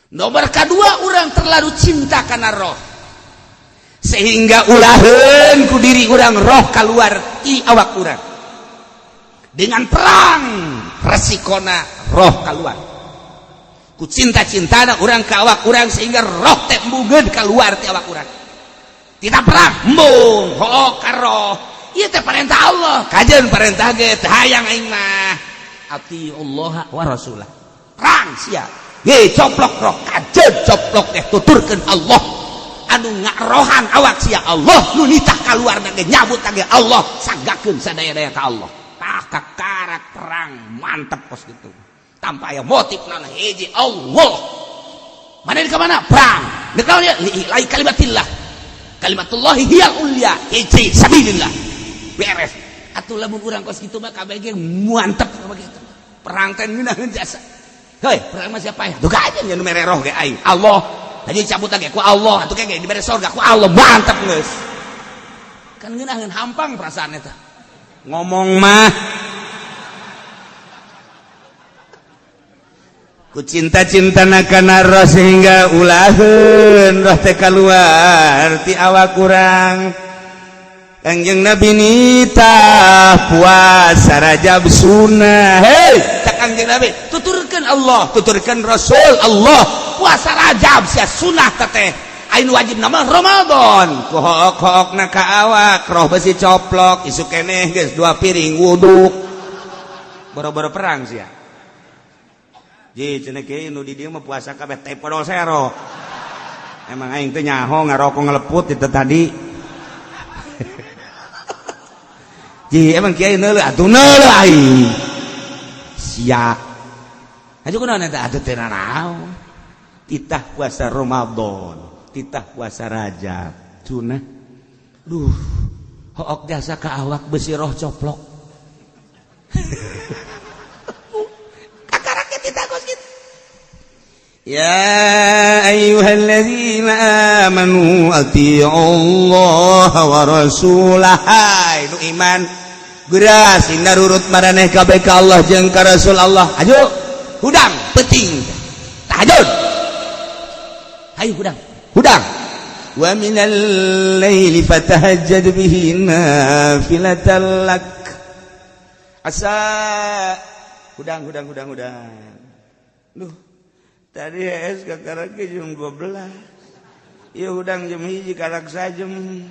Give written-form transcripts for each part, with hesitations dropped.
Nomor kedua, urang terlalu cinta karena roh sehingga ulaheun ku diri urang roh keluar ti awak urang. Dengan perang resikona roh keluar ku cinta-cintana urang ka awak urang sehingga roh teh embungeun keluar ti awak urang. Tidak perang embung hook ka roh. Ieu teh perintah Allah, kajeun perintah ge teu hayang aing mah. Atiullah wa rasulah. Perang siap. Ye coplok roh, kajeun coplok teh tuturkeun Allah anu ngarohan awak sia Allah nu nitah kaluar ge nyabut ge Allah, sanggakeun sadaya-daya ka Allah. Tah kakarak perang mantep kos gitu. Tanpa aya motif nana hiji Allah. Mana di mana perang? Di naon ya? Li kalimatillah. Kalimatullahi hiyal ulya, hiji sabilillah. Beres. Atuh lamun urang kos kitu mah kabeh ge mantep begitu. Perang teh ngeunaheun jasa. Hei, perang mah siapa ya? Tuh aja nu mere roh ge aing. Allah. Aja cabut ge ku Allah, atuh ge dibere sorga ku Allah, mantep geus. Kan ngeunaheun hampang perasaan eta. Ngomong mah ku cinta-cintana kana roh sehingga ulaheun roh teh kaluar ti awak urang. Kangjeng Nabi nitah puasa Rajab sunnah. Hei, cak Kangjeng Nabi, tuturkeun Allah, tuturkeun Rasul Allah, puasa Rajab sia sunnah teteh. Ain wajib nama Ramadan. Ku hook-hookna ka awak, roh besi coplok, isuk keneh geus 2 piring wuduk. Boro-boro perang sia. Ji cenah kieu nu di dieu mah puasa kabeh teh podol sero. Emang aing teh nyaho ngarokok ngeleput itu tadi. Ji emang kiai neuleuh atuh neuleuh aing. Sia. Aju kunaon eta atuh teh nanaon. Titah puasa Ramadan, titah puasa Rajab, sunah. Duh, hook jasa ka awak besi roh coplok. Kakaraknya titah kos kitu. Ya ayyuhalladzina amanu atiiullaha wa rasulah. Nu iman geura sing narurut maraneh kabeh ka Allah jeung ka Rasul Allah. Ayo hudang penting tahajud. Ayo hudang, hudang. Wa minal laili fatahajjad bihi nafilatan lak. Asa hudang hudang hudang hudang. Duh, tadi es kakarake jam 12. Ieu hudang jam 1 karak sajem.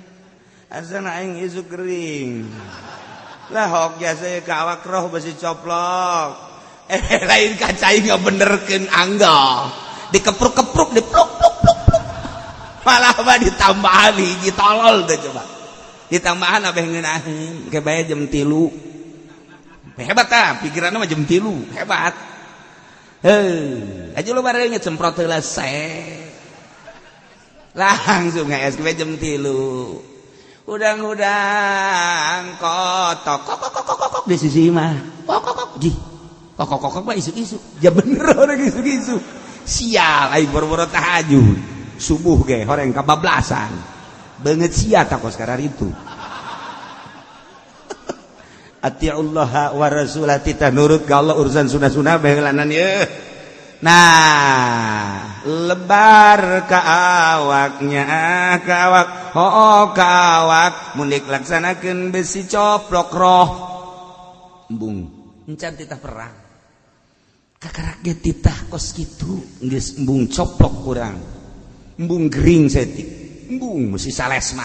Asana aing isuk kering. Lah hok jasa ka awak roh besi coplok. Lain kaca aing ngabenerkeun angga. Dikepruk-kepruk, dipluk pluk pluk pluk. Malah mah ditambahan hiji tolol teh coba. Ditambahan abeh ngeunaheun ke bae jam 3. Hebat ah, pikiranna mah jam 3, hebat. Heuh, aja lu bareng semprot heula langsung nges ke jam 3. Udang-udang kotok kok kok kok kok di sisi mah. Kok kok kok ji. Kok kok kok mah isu-isu. Ja bener orang isu-isu. Sial aing boro-boro tahajud. Subuh ge horeng kabablasan. Beungeut sia takos karar itu. Atiullaha wa rasulah, titah nurut ka Allah urusan sunah-sunah baheulanan ieu. Nah, lebar ka awaknya ka awak, hoo ka awak, mun dilaksanakeun besi coplok roh. Embung, encan titah perang. Kakarak ge titah kos kitu, geus embung coplok kurang. Embung gering setik. Embung besi salesma.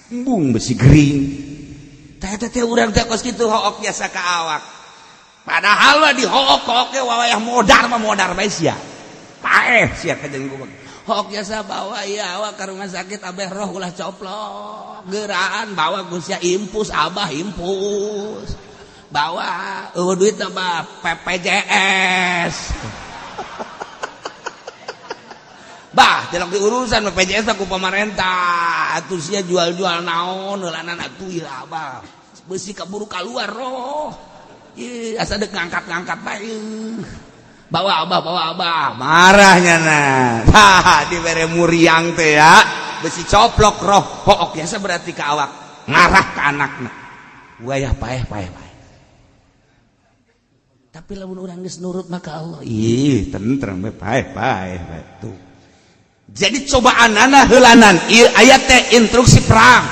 Embung besi gering. Teh teh urang teh kos kitu hook biasa ka awak. Padahal mah di hook-hook ge wawayah modar mah modar bae sia. Paeh sia kajeun gua. Hook biasa bawa ieu awak ka rumah sakit abeh roh ulah coplok. Geuraan bawa ku sia impus abah impus. Bawa eueuh duit mah PPJS. Bah, tilok diurusan BPJS ku pemerintah. Atuh sia jual-jual naon heulanan atuh ieu abah. Besi kaburu kaluar roh. Ih, asa dek ngangkat-ngangkat bae. Bawa abah, bawa abah. Marahnya nah. Tah, dibere muriang teh ya. Besi coplok roh. Hook biasa berarti ke awak. Ngarah ke anakna. Wayah paeh paeh paeh. Tapi lamun urang geus nurut maka Allah, ih, tentrem we, paeh paeh bae tuh. Jadi cobaanana heulanan ieu ayat teh instruksi perang.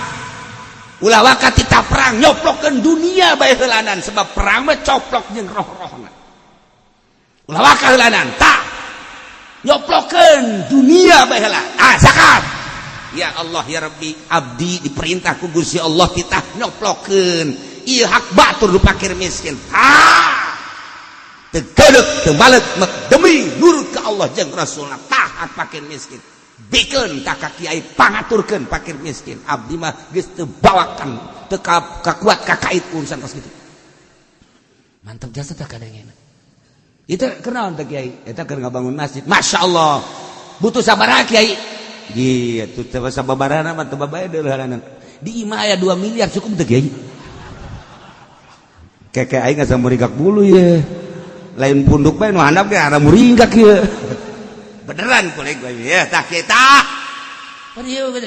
Ulah waka tita perang, nyoplokeun dunia bae heulanan, sebab perang mah coplok jeung roh-rohna. Ulah waka heulanan tah, nyoplokeun dunia bae heula. Ah, zakat. Ya Allah ya Rabbi, abdi diperintah ku Gusti Allah titah nyoplokeun ieu hak batur nu fakir miskin. Ah, teu geudek teu balik demi nurut ke Allah jeung Rasulna. Tah, hak fakir miskin bikeun ka ka kiai, pangaturkeun fakir miskin. Abdi mah geus teu bawakan, teu kakuat kakait urusan kos kitu. Mantap jasa tah kadangena. Itu kunaon teh, kiai? Eta keur ngabangun masjid. Masya Allah. Butuh sabaraha, kiai? Gitu teh, sababarana mah teu babae deuleuhanana. Di imah aya 2 miliar, cukup teu, kiai? Keke aing asa muringkak bulu ye. Lain punduk bae nu handap ge ada muringkak ieu. Beneran kuleg gue ya, tah kita.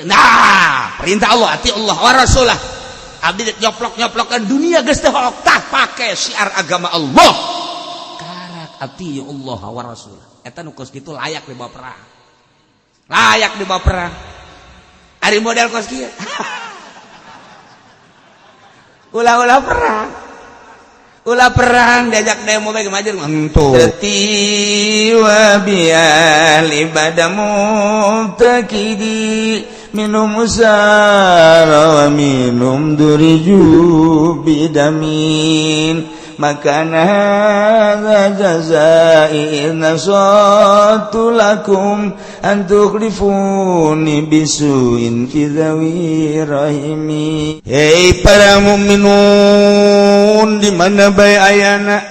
Nah, perintah Allah, ati Allah wa rasulah. Abdi nyoplok-nyoplokan dunia geus teu holok, tah pake syiar agama Allah. Karak ati Allah wa rasulah. Eta nu kos kitu layak dibawa perang. Layak dibawa perang. Ari model kos kieu. Ulah-ulah perang. Ulah perang, diajak demo bae maju entuh. Wa bial ibadah mubtakidi minum usara wa minum duriju bidamin maka hadza jazai in nasatu lakum an tukhlifuni bisuin fi dhawi rahimi. Hei para mukminun, di mana bae ayana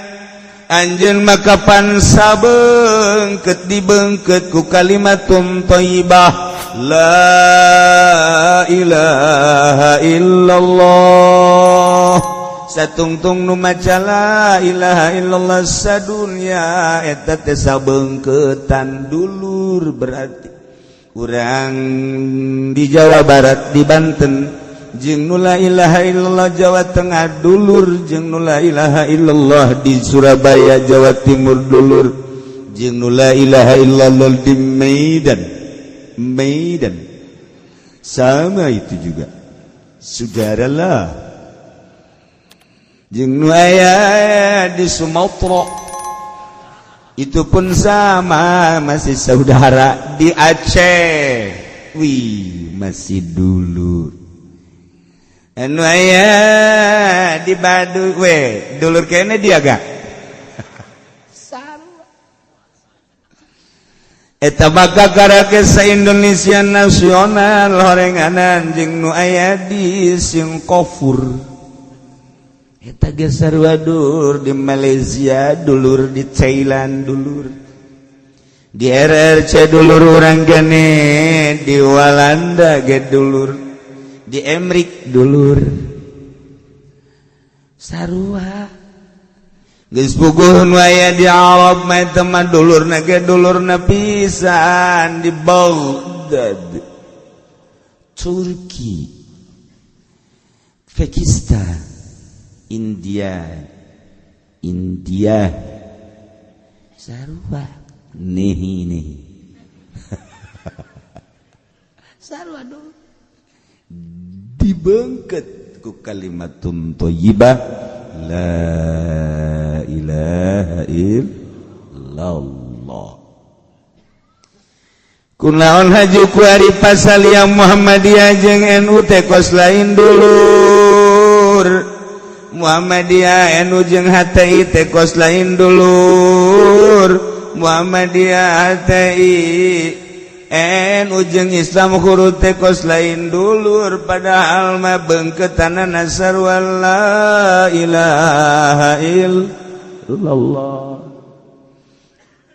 anjeun, maka pansa beungkeut, dibeungkeut ku kalimatun thayyibah, la ilaha illallah. Satungtung nu maca la ilaha illallah sadunya eta teh sabeungkeutan dulur. Berarti urang di Jawa Barat, di Banten jeung nu la ilaha illallah Jawa Tengah dulur, jeung nu la ilaha illallah di Surabaya, Jawa Timur dulur, jeung nu la ilaha illallah di Medan, Medan sama itu juga saudara lah, jeung nu aya di Sumatera itu pun sama, masih saudara. Di Aceh, wih, masih dulur. Anu aya di Baduy we dulur kene dia gak. Sarua eta maka karake sa Indonesia nasional horenganan jeung nu aya di Singapura eta ge sarua dulur, di Malaysia dulur, di Thailand dulur, di RRC dulur urang gane, di Walanda ge dulur, di Emrik dulur, sarua. Geus puguh nu aya di Arab mah eta mah dulurna ge dulurna pisan. Di Baghdad, Turki, Pakistan, India, India sarua nih nih, sarua dulu dibeungkeut ku kalimatun thayyibah, la ilaha illallah. Kunaon haju kuari pasal yang Muhammadiyah jeung NU teh kos lain dulur, Muhammadiyah NU jeung HTI teh kos lain dulur, Muhammadiyah HTI NU jeung Islam huruf teh kos lain dulur, padahal mah beungkeutanana sarua la ilaha illallah.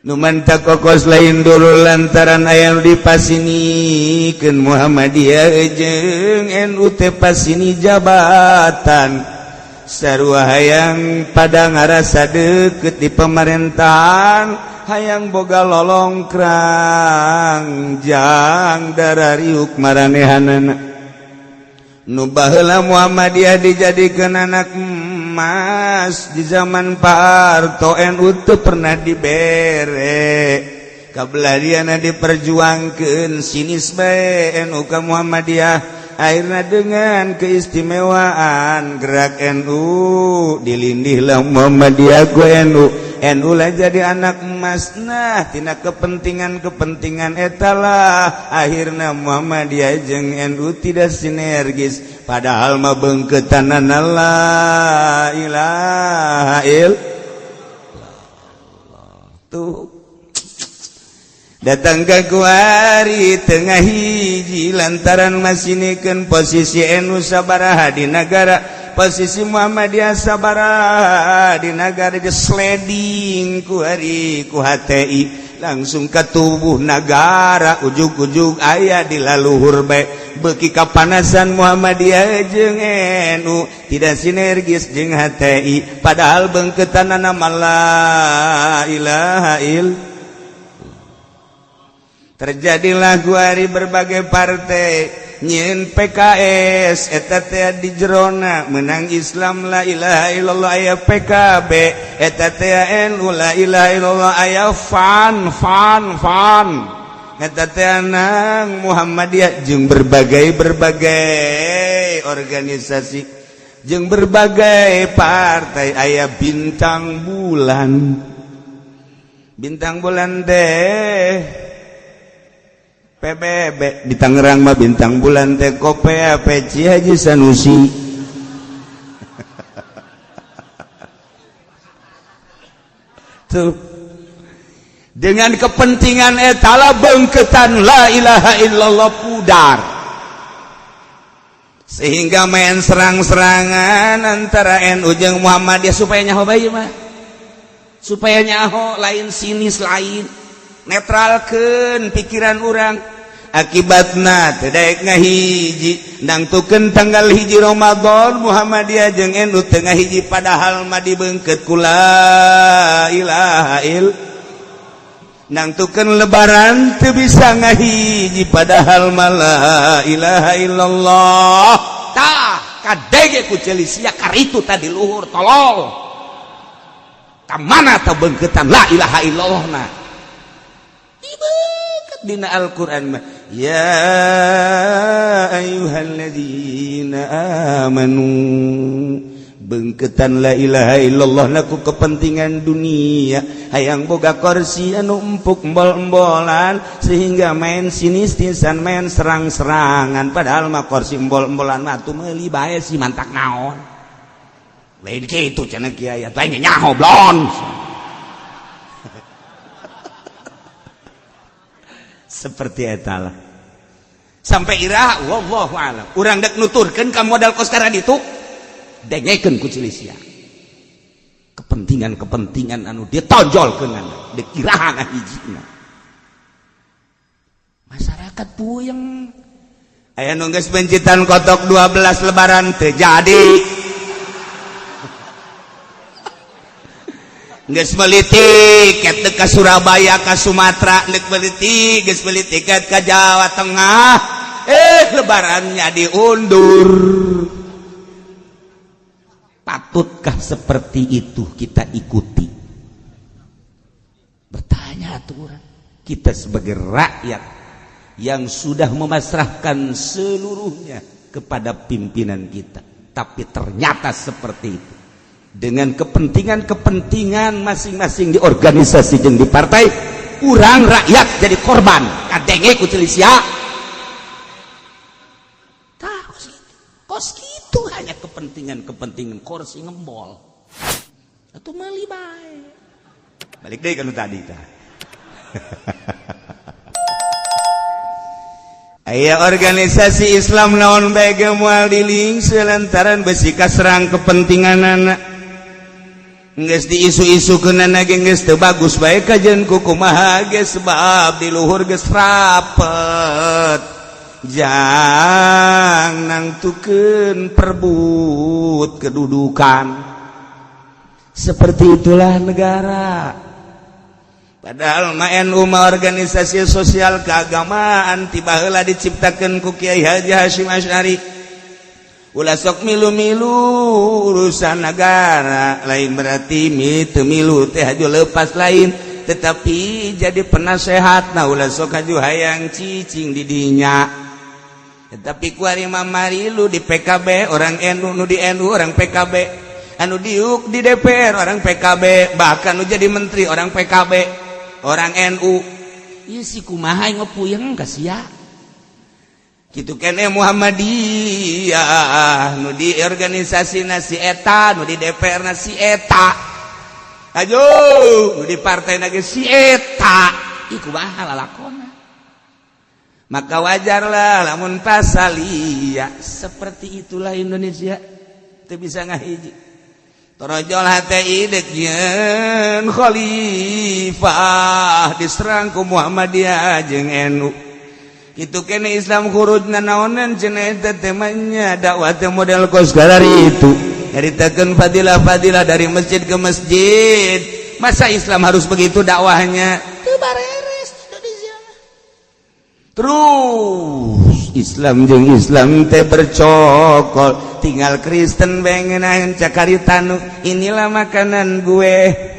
Nu mantak kokos lain dulur lantaran aya nu dipasinikeun Muhammadiyah jeung NU teh pasini jabatan. Sarua hayang pada ngarasa deket di pemerintahan, hayang boga lolongkrang jang darah riuk maranehanana. Nu baheula Muhammadiyah dijadikan anak emas di zaman Pak Harto, NU teu pernah dibere. Kabelariana diperjuangkeun, sinis bae NU ka Muhammadiyah. Akhirnya dengan keistimewaan gerak NU, dilindihlah Muhammadiyah ku NU. NU lah jadi anak emas. Nah, tina kepentingan-kepentingan etalah akhirnya Muhammadiyah jeung NU tidak sinergis, padahal mah beungketanana la ilaha illallah. Tuh, datang ke kuari teu ngahiji lantaran masinikeun posisi NU sabaraha di negara, posisi Muhammadiyah sabaraha di negara, di sliding kuari ku HTI langsung ke tubuh negara. Ujug-ujug aya di laluhur bae, beki kapanasan Muhammadiyah jeung NU tidak sinergis jeung HTI, padahal beungketanana la ilaha illallah. Terjadilah guari berbagai partai nyin PKS eta teh di jerona menang Islam la ilaha illallah, aya PKB eta teh NU la ilaha illallah, aya fan fan fan eta teh nang Muhammadiyah jeung berbagai berbagai organisasi jeung berbagai partai. Aya bintang bulan, bintang bulan deh PBB di Tangerang mah, bintang bulan teh Kopea Peci Haji Sanusi. Tuh, dengan kepentingan etala beungketan la ilaha illallah pudar, sehingga main serang-serangan antara NU jeung Muhammadiyah supaya nyaho bae mah, supaya nyaho lain sinis, lain netralkeun pikiran urang. Akibatna teu daek ngahiji. Nangtukeun tanggal 1 Ramadan, Muhammadiyah jeung NU teu ngahiji, padahal mah dibeungkeut ku la ilaha ill. Nangtukeun lebaran teu bisa ngahiji, padahal mah la ilaha illallah. Tah, kadege ku ceuli sia karitu tadi luhur tolol. Ka mana tah beungkeutan la ilaha illallah na? Dibeungkeut dina Al-Qur'an mah, ya ayyuhalladzina amanu. Beungkeutan la ilaha illallah laku kepentingan dunia, hayang boga kursi anu empuk embol-embolan, sehingga main sinis tisan, main serang-serangan, padahal mah kursi embol-embolan mah atuh meuli bae si mantak naon. Lain kitu cenah kiai atuh, aing nyaho blon. Seperti etalah. Sampai iraha wallahu alam urang dek nuturkeun ka modal kos itu. Dengekeun ku sia kepentingan-kepentingan anu ditonjolkeun dek iraha ngahijina masyarakat puyeng. Aya nu geus bencitan kotok 12 lebaran teu jadi. Geus meuli tiket ka Surabaya, ka Sumatera, geus meuli tiket, geus meuli tiket ka Jawa Tengah, lebarannya diundur. Patutkah seperti itu kita ikuti? Bertanya tuh orang. Kita sebagai rakyat yang sudah memasrahkan seluruhnya kepada pimpinan kita, tapi ternyata seperti itu. Dengan kepentingan-kepentingan masing-masing di organisasi jeung di partai, urang rakyat jadi korban. Kadenge ku ceuli sia. Tah, kos kitu. Kos kitu hanya kepentingan-kepentingan kursi ngembol. Atuh meuli bae. Balik deui ka nu tadi tah. Aya organisasi Islam naon bae ge moal dilingse lantaran besi kaserang kepentinganana. Geus diisu-isukeunana ge geus teu bagus bae kajeun ku kumaha ge, sebab di luhur geus rapet. Jang nangtukeun perbut kedudukan. Seperti itulah negara. Padahal mah NU mah organisasi sosial keagamaan, tiba heula diciptakeun ku Kiai Haji Hasyim Asy'ari. Ulah sok milu-milu urusan negara. Lain berarti mi teu milu teh haju lepas, lain, tetapi jadi penasehat. Nah, ulah sok haju hayang cicing di dinya. Tetapi kuari marilu di PKB orang NU, nu di NU orang PKB, anu diuk di DPR orang PKB, bahkan nu jadi menteri orang PKB, orang NU. Ieu si kumaha ngepuyeng ka sia? Gitu kene Muhammadiyah, nu di organisasi nasi eta, nu di DPR nasi eta, ayo nu di partai nage si eta. Ih, kumaha lalakona? Maka wajarlah lamun pasalia seperti itulah Indonesia teu bisa ngahiji. Torojol hate idek nyeun khalifah, diserang ku Muhammadiyah jeung NU. Itu kene Islam khuruj nanaonan cenah eta temanya dakwah teh model kos itu nyaritakeun fadilah-fadilah dari masjid ke masjid. Masa Islam harus begitu dakwahnya? Teu bareres Indonesia. Terus Islam jeung Islam teh bercokol, tinggal Kristen pengen cakaritanu, inilah makanan gue.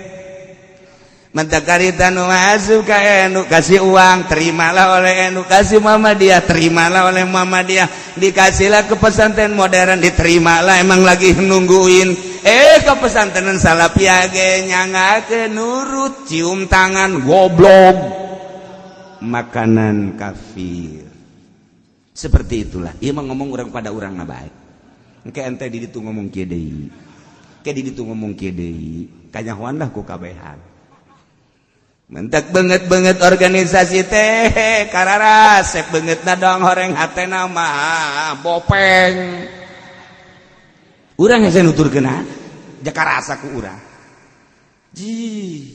Mentakaritanu masuk ke NU, kasih uang, terimalah oleh NU, kasih Muhammadiyah, terimalah oleh Muhammadiyah, dikasihlah ke pesantren modern, diterimalah, emang lagi nungguin. Ke pesantren Salafiyah ge nyangga nurut, cium tangan, goblok, makanan kafir. Seperti itulah. Ieu mah ngomong urang pada urang na bae. Engke ente di ditu ngomong kieu deui, ke di ditu ngomong kieu deui, kanyahoan lah ku kabehan. Mentak banget-banget organisasi teh kararasep banget na dong, horeng hatena mah bopeng. Urang hese nuturkeun jaka rasa ku urang. Ji,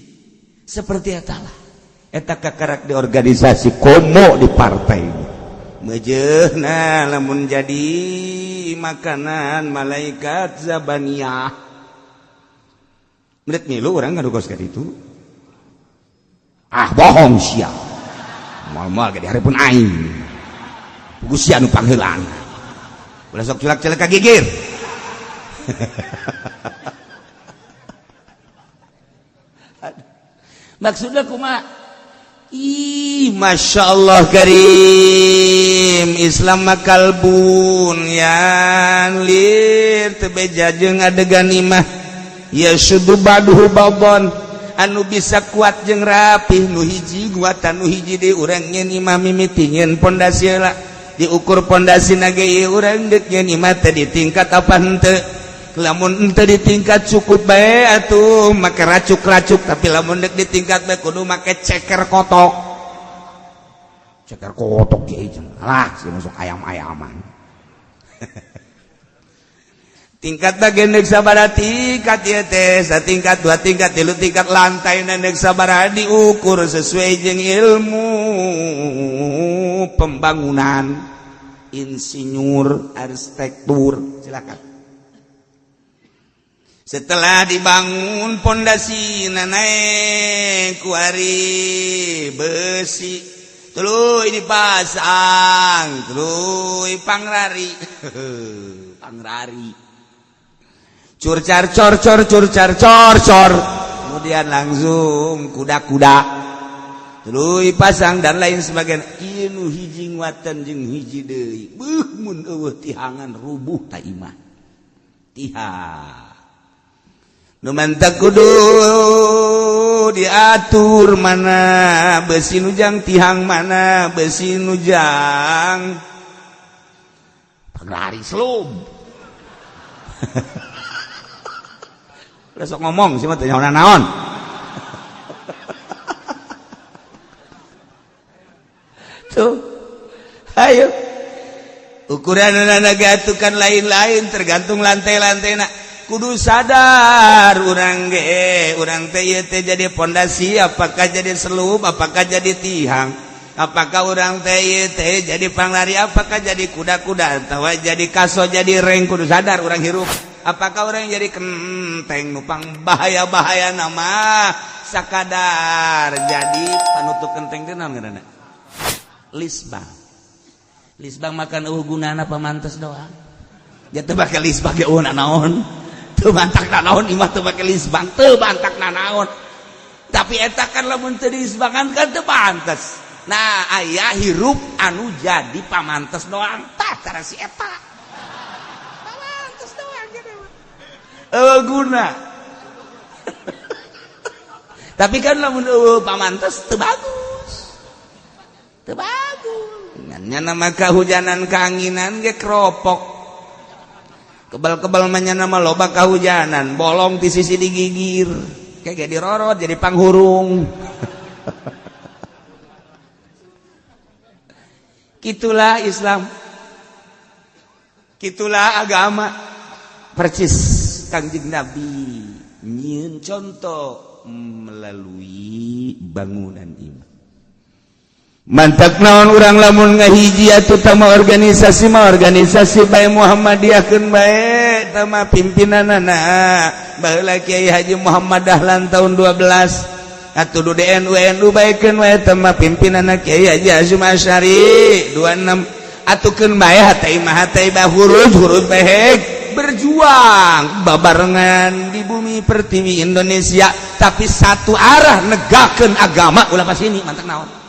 seperti eta lah. Eta kakarak di organisasi komo di partai. Mejehna lamun jadi makanan malaikat zabaniyah. Menit milu urang ngadukos ka ditu. Ah, bohong sia, moal-moal ge dihareupeun aing. Pugu sia nu pangheulaan, ulah sok culak-culak ka gigir. Maksudnya kumaha? Ih, Masya Allah karim, Islam makalbun yan lir tebeja jeung adegan imah ya syudu baduhu babon anu bisa kuat jeung rapih nu hiji guatan nu hiji deui. Urang nyeun imah mimiti nyeun pondasi heula, diukur pondasi na ge ieu urang deuk nyeun imah teh di tingkat apa henteu. Lamun henteu di tingkat cukup bae atuh make racuk-racuk, tapi lamun deuk di tingkat bae kudu make ceker kotok, ceker kotok kieu lah si masuk ayam-ayaman. Tingkat bagian deuk sabaraha tingkat ieu teh, satingkat, dua tingkat, tilu tingkat, lantai deuk sabaraha, diukur sesuai jeung ilmu pembangunan, insinyur, arsitektur, silakan. Setelah dibangun pondasi naik kuari besi, tuluy dipasang, tuluy pangrari pangrari, curcar cor cor curcar cor cor, kemudian langsung kuda-kuda tuluy pasang dan lain sebagainya. Ieu nu hiji nguatan jeung hiji deui. Beuh, mun eueuh tihangan rubuh ta imah. Tihang nu mantak kudu diatur, mana besi nujang tihang, mana besi nujang Pangrari selum. Udah sok ngomong sih mah teu nyaho naon. Tuh. Ayo. Ukuran atukan lain-lain tergantung lantai-lantai. Kudu sadar urang ge, urang teh ieu teh jadi pondasi apakah jadi selub, apakah jadi tihang, apakah urang teh ieu teh jadi panglari, apakah jadi kuda-kuda atawa jadi kaso, jadi reng. Kudu sadar urang hirup, apakah orang jadi kenteng nupang bahaya-bahaya nama sakadar jadi panutup kenteng teh naon ngaranna? Lisbang. Lisbang makan eueuh gunana, pamantes doang. Ya teu make lisbang ge eueuh naon. Teu bantak naon imah teu make lisbang, teu bantak naon. Tapi eta kan lamun teu dilisbangan kan teu pantes. Nah, aya hirup anu jadi pamantes doang. Tah cara si eta. Pamantes doang gitu. Eueuh guna. Tapi kan lamun eueuh pamantes teu bagus. Teu bagus. Nya nama kahujanan kaanginan ge keropok. Kebal-kebal mah nama loba kahujanan, bolong di sisi digigir. Kayak dirorot jadi panghurung. Kitulah Islam. Kitulah agama. Persis Kangjeng Nabi nyieun contoh melalui bangunan iman. Mantak naon urang lamun ngahiji atuh tama organisasi mah organisasi bae Muhammadiyah keun bae tama pimpinanana baheula Kiai Haji Muhammad Dahlan tahun 12 atuh du DNU NU baekeun wae tama pimpinanana Kiai Haji Hasyim Asy'ari 26 atuh keun bae hate mah hate bah huruf huruf bae berjuang babarengan di bumi pertiwi Indonesia tapi satu arah negakeun agama ulah pas ini mantak naon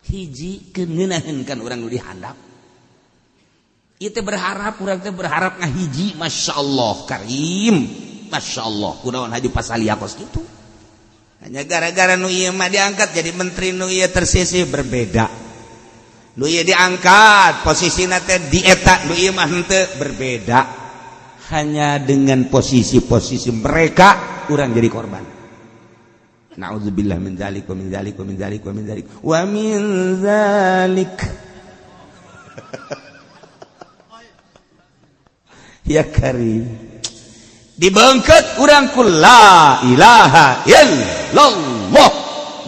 hiji keuneunaheun kan urang nu dihandap. Ieu teh berharap urang teh berharap ngahiji masyaallah karim masyaallah kunaon haji pasalia kos kitu. Hanya gara-gara nu ieu mah diangkat jadi menteri nu ieu tersisih berbeda. Nu ieu diangkat posisina teh di eta nu ieu mah henteu berbeda. Hanya dengan posisi-posisi mereka urang jadi korban. Na'udzubillah min dzalik wa min dzalik wa min dzalik wa min dzalik wa min dzalik. Ya karim. Dibengket urang ku la ilaha illallah.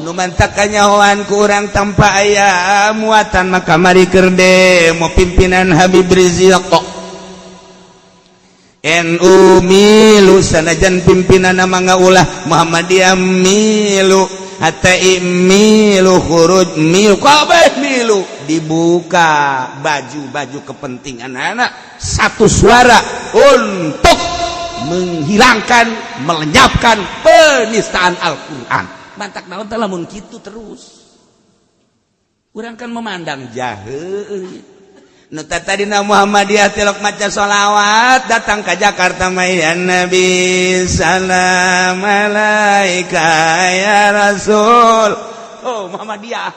Nu mantak kanyahoan ku urang tanpa aya muatan maka mari keur demo pimpinan Habib Rizik kok. NU milu sanajan pimpinan mangga ulah Muhammadiyah milu HTI milu khuruj milu kabeh milu dibuka baju-baju kepentingan anak satu suara untuk menghilangkan melenyapkan penistaan Al-Qur'an. Mantak naon teh lamun kitu terus urang kan memandang jahe. Nu tadina Muhammadiyah tilok maca sholawat datang ke Jakarta ya Nabi salam alaika ya Rasul. Oh Muhammadiyah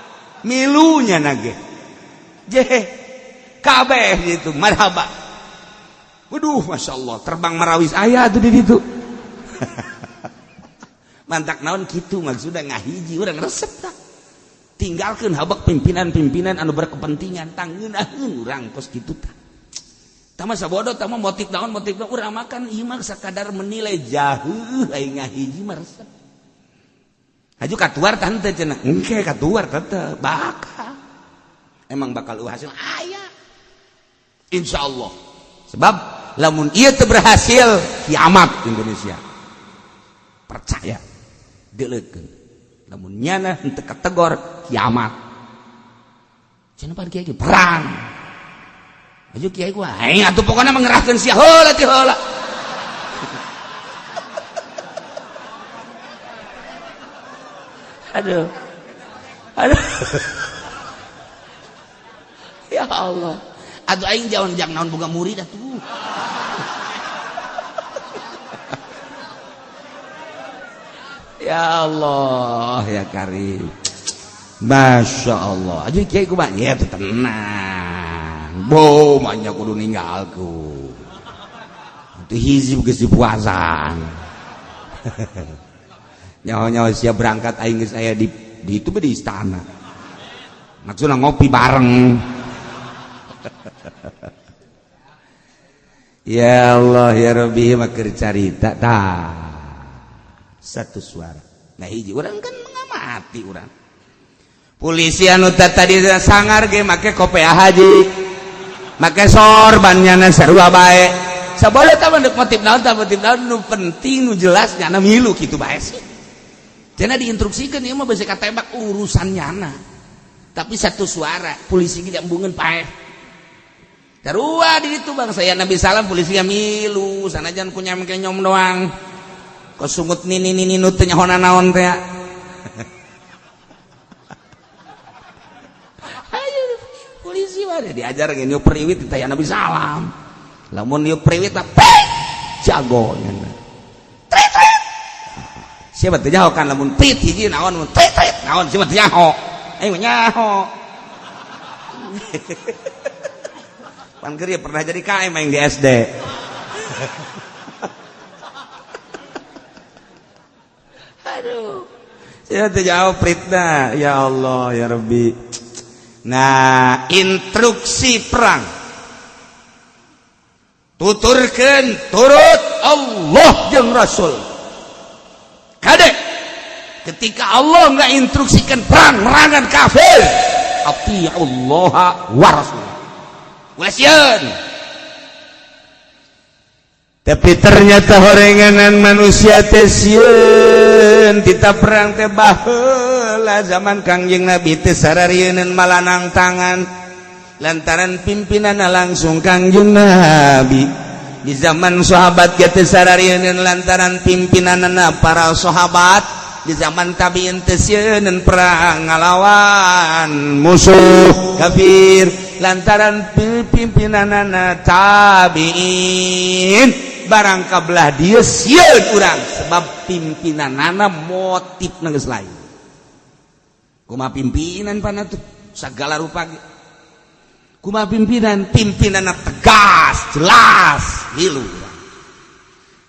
milunya nage jeh kabeh gitu marhaba. Waduh Masya Allah terbang marawis aya tuh di ditu. Mantak naon kitu maksudna ngahiji urang resep tah. Tinggalkan habak pimpinan-pimpinan anu berkepentingan tangeunaheun urang kos kitu tah. Tah mah sabodo tah mah motif naon urang makan ieu mah sakadar menilai jaheuh aing ngahiji mah resep. Haju katuar tah henteu cenah. Engke katuar tetep bakal. Emang bakal hasil aya. Insyaallah. Sebab lamun ieu teu berhasil kiamat Indonesia. Percaya. Deuleukeun. Lamun nyana henteu kategor kiamat. Cenah pan kiai perang. Aju kiai gua aing atuh pokona mengerahkeun sia heula ti heula. Aduh. Aduh. Ya Allah. Atuh aing jaon jang naon boga murid atuh. Ya Allah ya Karim. Masya Allah. Aja kiai kumaha? Ya tenang. Bo manya kudu ninggalku. Itu hizib geus dipuasan. Nyawa-nyawa siap berangkat aing geus aya di itu di istana. Maksudna ngopi bareng. Ya Allah ya Rabbi makeur carita tah. Satu suara. Nah hiji urang kan mengamati urang. Polisi anu tadi sangar ge make kopiah haji. Make sorban nyana sarua bae. Saboleh tah mah motif naon tah motif naon nu penting nu jelas nyana milu kitu bae sih. Cenah diinstruksikeun ieu mah beusi katembak urusan nyana. Tapi satu suara polisi ge embungeun paeh. Sarua di ditu bangsa ya Nabi salam, polisi milu sanajan ku nyam kenyom doang. Kok sungut nini nini nu teu nyahona naon teh. Ayo polisi mah diajar ge niup priwit teh Nabi salam. Lamun niup priwit mah jago nya. Trit trit. Siapa teu nyaho kan lamun prit hiji naon, mun trit trit naon, siapa teu nyaho. Aing mah nyaho. Pan keur pernah jadi KM aing di SD. Aduh. Siapa teu nyaho pritna, ya Allah ya Rabbi. Nah, instruksi perang. Tuturkeun turut Allah jeung Rasul. Kadek ketika Allah nggak instruksikan perang merangan kafir, atiullaha wa rasul. Ulah sieun. Tapi ternyata horenganan manusia teh sieun tita perang teh baheula zaman Kangjeng Nabi teh sararieun malanang tangan lantaran pimpinanna langsung Kangjeng Nabi. Di zaman sahabat ge teh sararieun lantaran pimpinanna para sahabat. Di zaman tabiin teh sieun perang ngalawan musuh kafir lantaran pimpinanana tabiin. Barang kabelah dia sieun urang sebab pimpinanana motif geus lain. Kumaha pimpinan pana tuh segala rupa ge. Kumaha pimpinan, pimpinanna tegas, jelas, milu urang.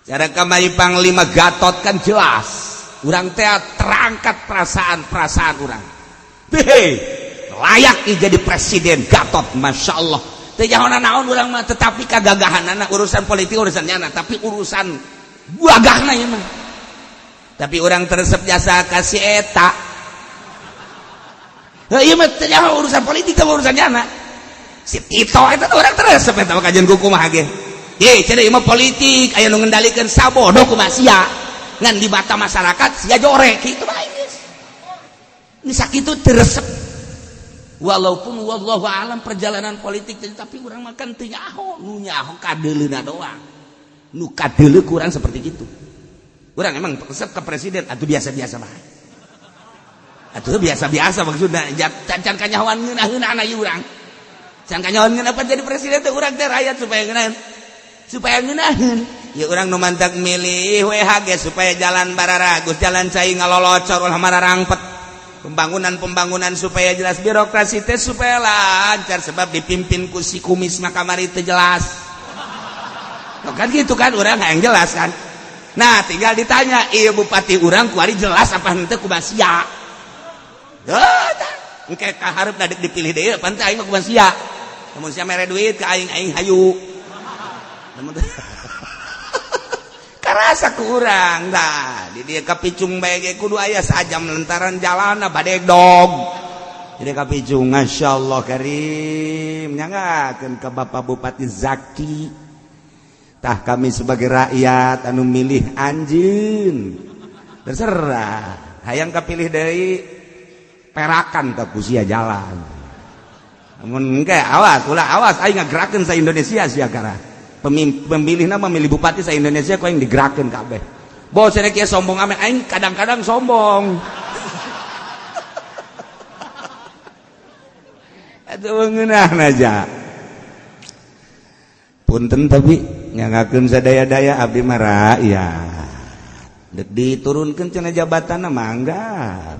Cara kamari Panglima Gatot kan jelas. Urang teh terangkat perasaan-perasaan urang. Hehe, layak jadi presiden Gatot, Masya Allah. Teu nyaho naon urang mah, tetapi kagagahanana urusan politik urusan nyana, tapi urusan gagahna ieu mah. Tapi urang teresep jasa kasih eta. Heuh, ieu mah teu nyaho urusan politik teh urusan nyana. Si Tito eta urang teresep eta mah kajian kumaha ge. Ye, cenah ieu mah politik aya nu ngendalikeun sabodo kumaha sia. Ngan di mata masyarakat sia jorek kitu bae geus. Ini sakitu teresep. Walaupun wallahu alam perjalanan politik, tapi urang makan teu nyaho, nu nyaho kadeuleuna doang. Nu kadeuleu kurang seperti itu. Urang emang resep ke presiden atuh biasa-biasa bae. Atuh biasa-biasa maksudna can kanyahoan ngeunah-ngeunahna ieu urang. Can kanyahoan ngeunah apa jadi presiden teh urang teh rakyat supaya ngeunaheun. Supaya ngeunaheun. Ya urang nu mantak milih WHG supaya jalan bararagus, jalan cai ngalolocor ulah mararangpet. Pembangunan-pembangunan supaya jelas, birokrasi teh supaya lancar sebab dipimpin ku si kumis mah kamari teu jelas. Tuh kan gitu kan urang hayang jelas kan. Nah, tinggal ditanya, ieu bupati urang kuari jelas apa henteu kumaha sia. Heuh, tah. Engke ka hareup da dipilih deui pan teh aing mah kumaha sia. Lamun sia mere duit ka aing, aing hayu. Lamun karasa kurang dah di dia kapicung bae ge kudu aya sajam lantaran jalana badegdog. Jadi kapicung masyaallah karim nyangakeun ka Bapak Bupati Zaki. Tah kami sebagai rakyat anu milih anjeun terserah hayang kapilih deui perakan ka ku sia jalan. Mun engke awas ulah awas aing ngagerakeun sa Indonesia sia kara. Pemilihna memilih bupati sa Indonesia kok yang digerakeun kabeh. Bos cenah kieu sombong amat aing kadang-kadang sombong. Atuh ngeunahna aja. Punten tapi nyangakeun sadaya-daya abdi mah rakyat. Dek diturunkeun cenah jabatanna mangga.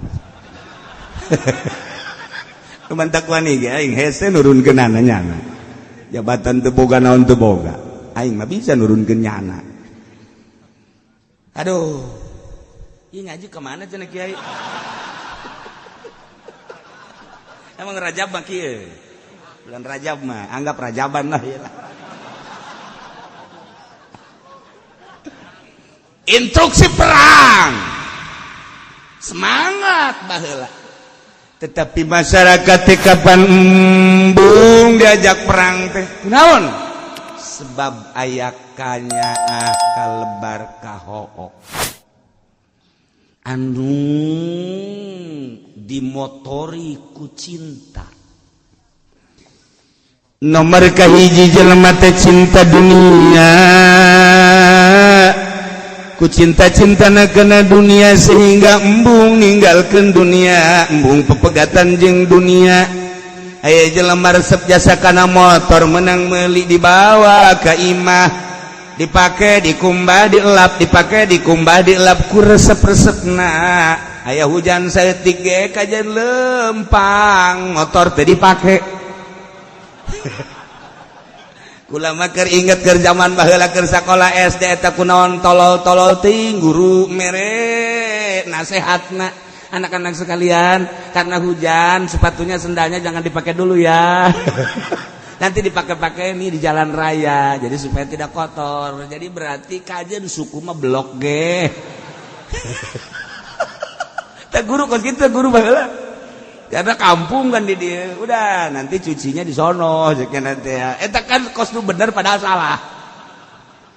Kumantak wani ge aing hese nurunkeunana nyana. Jabatan teu boga naon teu boga. Aing mah bisa nurunkeun nyana. Aduh. Ieu ngaji ka mana cenah kiai? Emang Rajab mah kieu. Bulan Rajab mah anggap Rajaban lah ya. Instruksi perang. Semangat baheula. Tetapi masyarakat teh kapan embung diajak perang teh? Kunaon? Sebab aya kanyaah kalebar kahook anu dimotori ku cinta. Nomor kahiji jelema teh cinta dunia, ku cinta-cintana kana dunia sehingga embung ninggalkeun dunia, embung pepegatan jeung dunia. Aya jelema resep jasa kana motor, menang meuli dibawa ka imah, dipake dikumbah dielap, dipake dikumbah dielap, ku resep-resepna. Aya hujan saeutik ge kajen lempang motor teh dipake. Kula mah keur inget keur zaman baheula keur sakola SD, eta kunaon tolol-tolol ting guru mere nasehatna, "Anak-anak sekalian, karena hujan sepatunya sendalnya jangan dipakai dulu ya, nanti dipakai-pakai nih di jalan raya, jadi supaya tidak kotor." Jadi berarti kajen suku mah blok ge. Teh guru kos kitu guru baheula. Karena kampung kan di dia, udah nanti cucinya di sono, nanti ya. Eta kan kos nu bener padahal salah.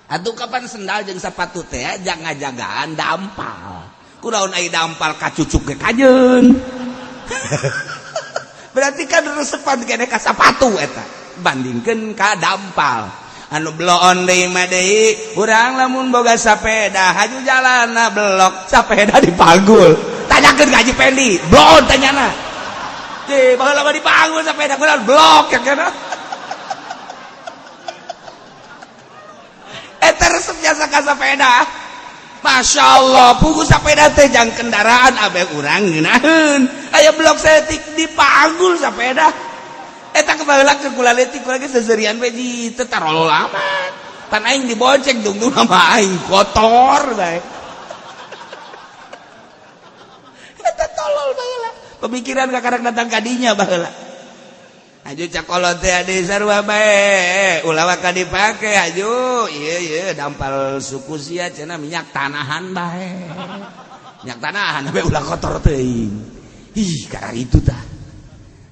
Atuh kapan sendal jeung sepatu teh jangan jagaan dampal. Kunaon ai dampal kacucuk ge kajeun. Berarti kan resepan kene ka sapatu eta. Bandingkeun ka dampal. Anu bloon deui mah deui, urang lamun boga sapeda haju jalanna blok, sapeda dipanggul. Tanyakeun ka Haji Pendi, bloon tanyana. Di baheula mah dipanggul sapeda, kunaon blok ya kana. Eta resep jasa ka sapeda. Masya Allah, pugu sapeda teh jang kendaraan abe urang ngeunaheun. Aya blok saeutik dipanggul sapeda. Eta kebaheula keur kula leutik, kula ge seuseurian we di teu tarolol amat. Pan aing dibonceng dungdung sama aing kotor bae. Eta tolol baheula. Pemikiran kakarek datang kadinya baheula. Aju cakolot teh ade sarua bae, ulah waka dipake aju. Ieu ieu dampal suku sia cenah minyak tanahan bae. Minyak tanahan bae ulah kotor teuing. Ih, karena itu tah.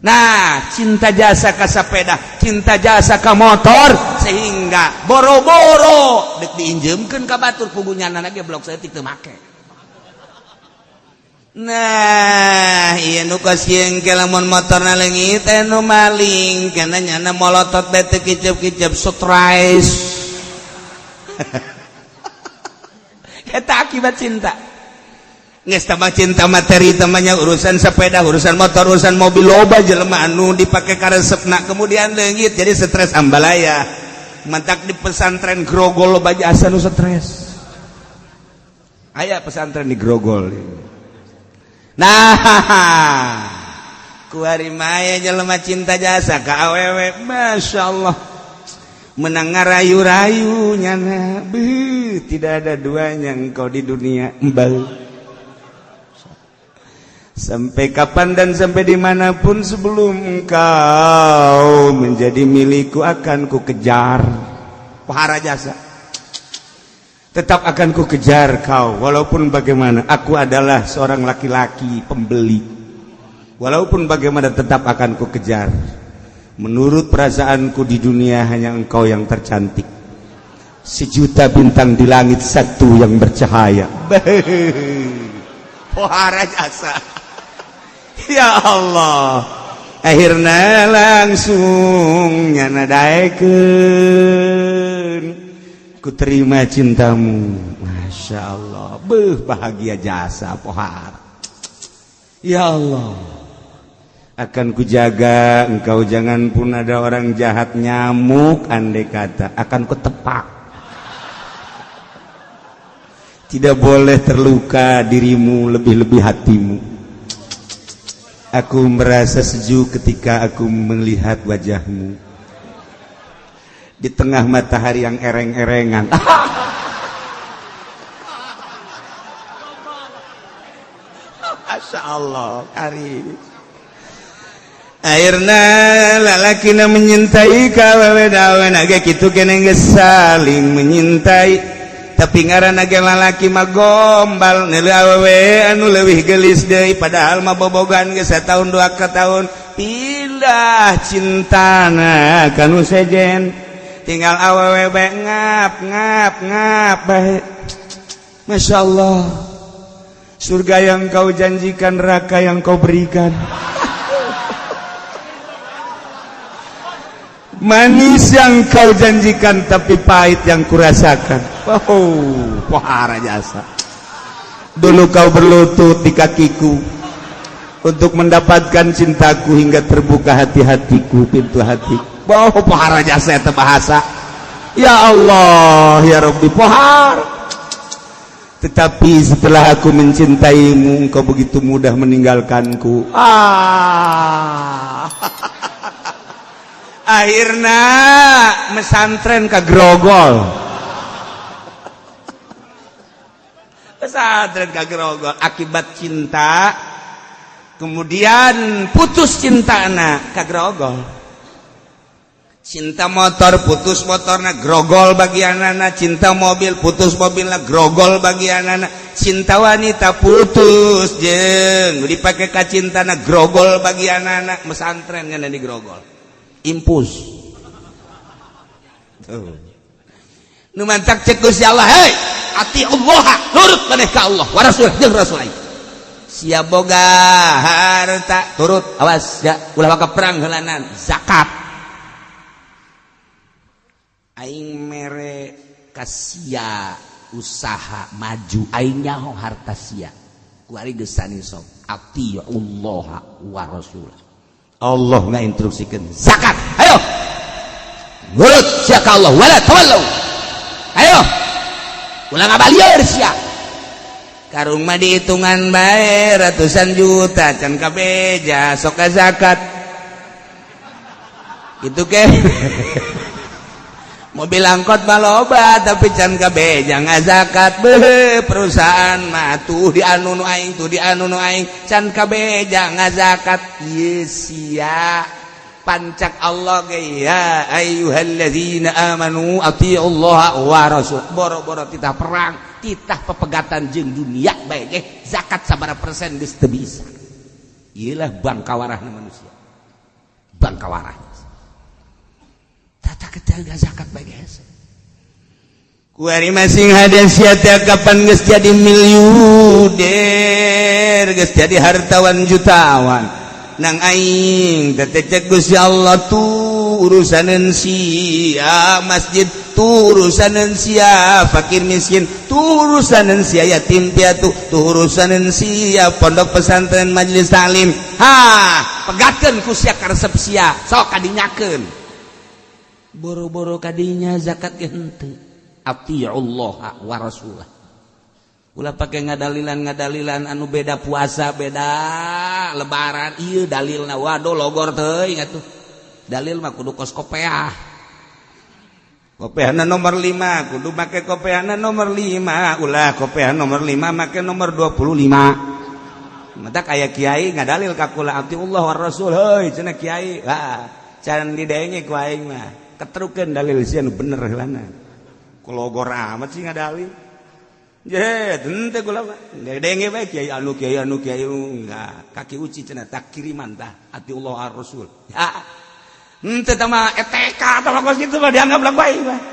Nah, cinta jasa ka sepeda, cinta jasa ka motor sehingga boro-boro dek diinjemkeun ka batur pugunya ge blok saeutik teu make. Nah, ieu nu kos ke lamun motorna leungit anu maling kana nyana molotot bae teu kicep-kicep stres. Eta akibat cinta. Geus tambah cinta materi temannya urusan sepeda, urusan motor, urusan mobil, loba jelema anu dipake karesepna kemudian leungit jadi stres ambalaya. Mantak di pesantren Grogol loba jasa nu stres. Aya pesantren di Grogol. Nah, kuari maya jelema cinta jasa ka awewe, Masya Allah, menang ngarayu-rayu nyana, beuh, tidak ada duanya engkau di dunia, embal. Sampai kapan dan sampai dimanapun sebelum engkau menjadi milikku akan ku kejar. Pahara jasa. Tetap akan ku kejar kau walaupun bagaimana. Aku adalah seorang laki-laki pembeli. Walaupun bagaimana tetap akan ku kejar. Menurut perasaanku di dunia hanya engkau yang tercantik. Sejuta bintang di langit satu yang bercahaya. Pohara jasa. Ya Allah. Akhirnya langsung nyana daekeun. Ku terima cintamu. Masya Allah. Beuh bahagia jasa pohara. Ya Allah. Akan kujaga engkau, jangan pun ada orang jahat nyamuk andai kata akan kutepak. Tidak boleh terluka dirimu lebih-lebih hatimu. Aku merasa sejuk ketika aku melihat wajahmu di tengah matahari yang ereng-erengan. Masya Allah, kari. Akhirna lalakina menyintai kawewe dawen ge kitu keneh geus saling menyintai. Tapi ngaranna ge lalaki mah gombal neuleuh awewe anu leuwih geulis deui, padahal mah bobogan geus satahun dua tahun, pindah cintana kanu sejen, tinggal awewe bae ngap ngap ngap bae. Masya Allah, surga yang kau janjikan, neraka yang kau berikan. Manis yang kau janjikan, tapi pahit yang kurasakan. Oh, pohara jasa. Dulu kau berlutut di kakiku untuk mendapatkan cintaku hingga terbuka hati-hatiku, pintu hati. Oh, pohara jasa eta bahasa. Ya Allah, ya Rabbi, pohara. Tetapi setelah aku mencintaimu, engkau begitu mudah meninggalkanku. Ah. Akhirnya mesantren ke Grogol. Pesantren ke Grogol akibat cinta. Kemudian putus cinta anak ke Grogol. Cinta motor putus motorna grogol bagian anak, cinta mobil putus mobilna grogol bagian anak, cinta wanita putus jeung dipake ka cintana grogol bagian anak, mesantren ngana di grogol. Impus. Tuh. Nu mantak cek Gusti Allah, hei, ati Allah, nurut maneh ka Allah wa rasul jeung rasul aing. Sia boga harta turut, awas ya, ulah waka perang heulanan, zakat. Aing mere kasia usaha maju aing nyaho harta sia kuari geus sok ati Allah wa rasul. Allah ngainstruksikeun zakat, ayo nurut sia ka Allah wala tawallu, ayo ulah ngabalieur sia. Karung mah dihitungan bae ratusan juta can kabeja sok ka zakat itu ke. Mobil angkot mah loba tapi can kabeja ngazakat. Beuh, perusahaan mah tuh di anu nu aing, tuh di anu nu aing, can kabeja ngazakat. Ieu sia pancak Allah ge, ya ayyuhallazina amanu atiullaha wa rasul. Boro-boro titah perang, titah pepegatan jeung dunia bae ge zakat sabaraha persen geus teu bisa. Ieu lah bangkawarahna manusia, bangkawarah tata kejaga zakat bae hese. Kuari masing hade sia teh kapan geus jadi miliuder, geus jadi hartawan jutawan. Nang aing teh cek Gusti Allah tuh urusaneun sia masjid, tuh urusaneun sia fakir miskin, tuh urusaneun sia yatim piatu, tuh urusaneun sia pondok pesantren majelis taklim. Ha, pegatkeun ku sia karesep sia, sok kadinyakeun. Boro-boro kadinya zakat ge henteu. Atiullah wa rasulah. Ulah pake ngadalilan-ngadalilan anu beda puasa, beda lebaran. Ieu dalilna waduh logor teuing atuh. Dalil mah kudu kos kopeah. Kopeahna nomor 5, kudu make kopeahna nomor 5, ulah kopeah nomor 5 make nomor 25. Mata kaya kiai ngadalil ka kula atiullah wa rasul, heuy cenah kiai. Lah, can didenge ku aing mah. Ketrukeun dalil sia nu bener heulana. Ku logor amat sih ngadalil. Je, henteu kula mah. Denge bae kiai anu kiai anu kiai enggak. Kaki uci cenah tak kiriman tah atiullah ar rasul. Ya. Henteu tah mah ETK tah mah kos kitu mah dianggap lagu aing mah.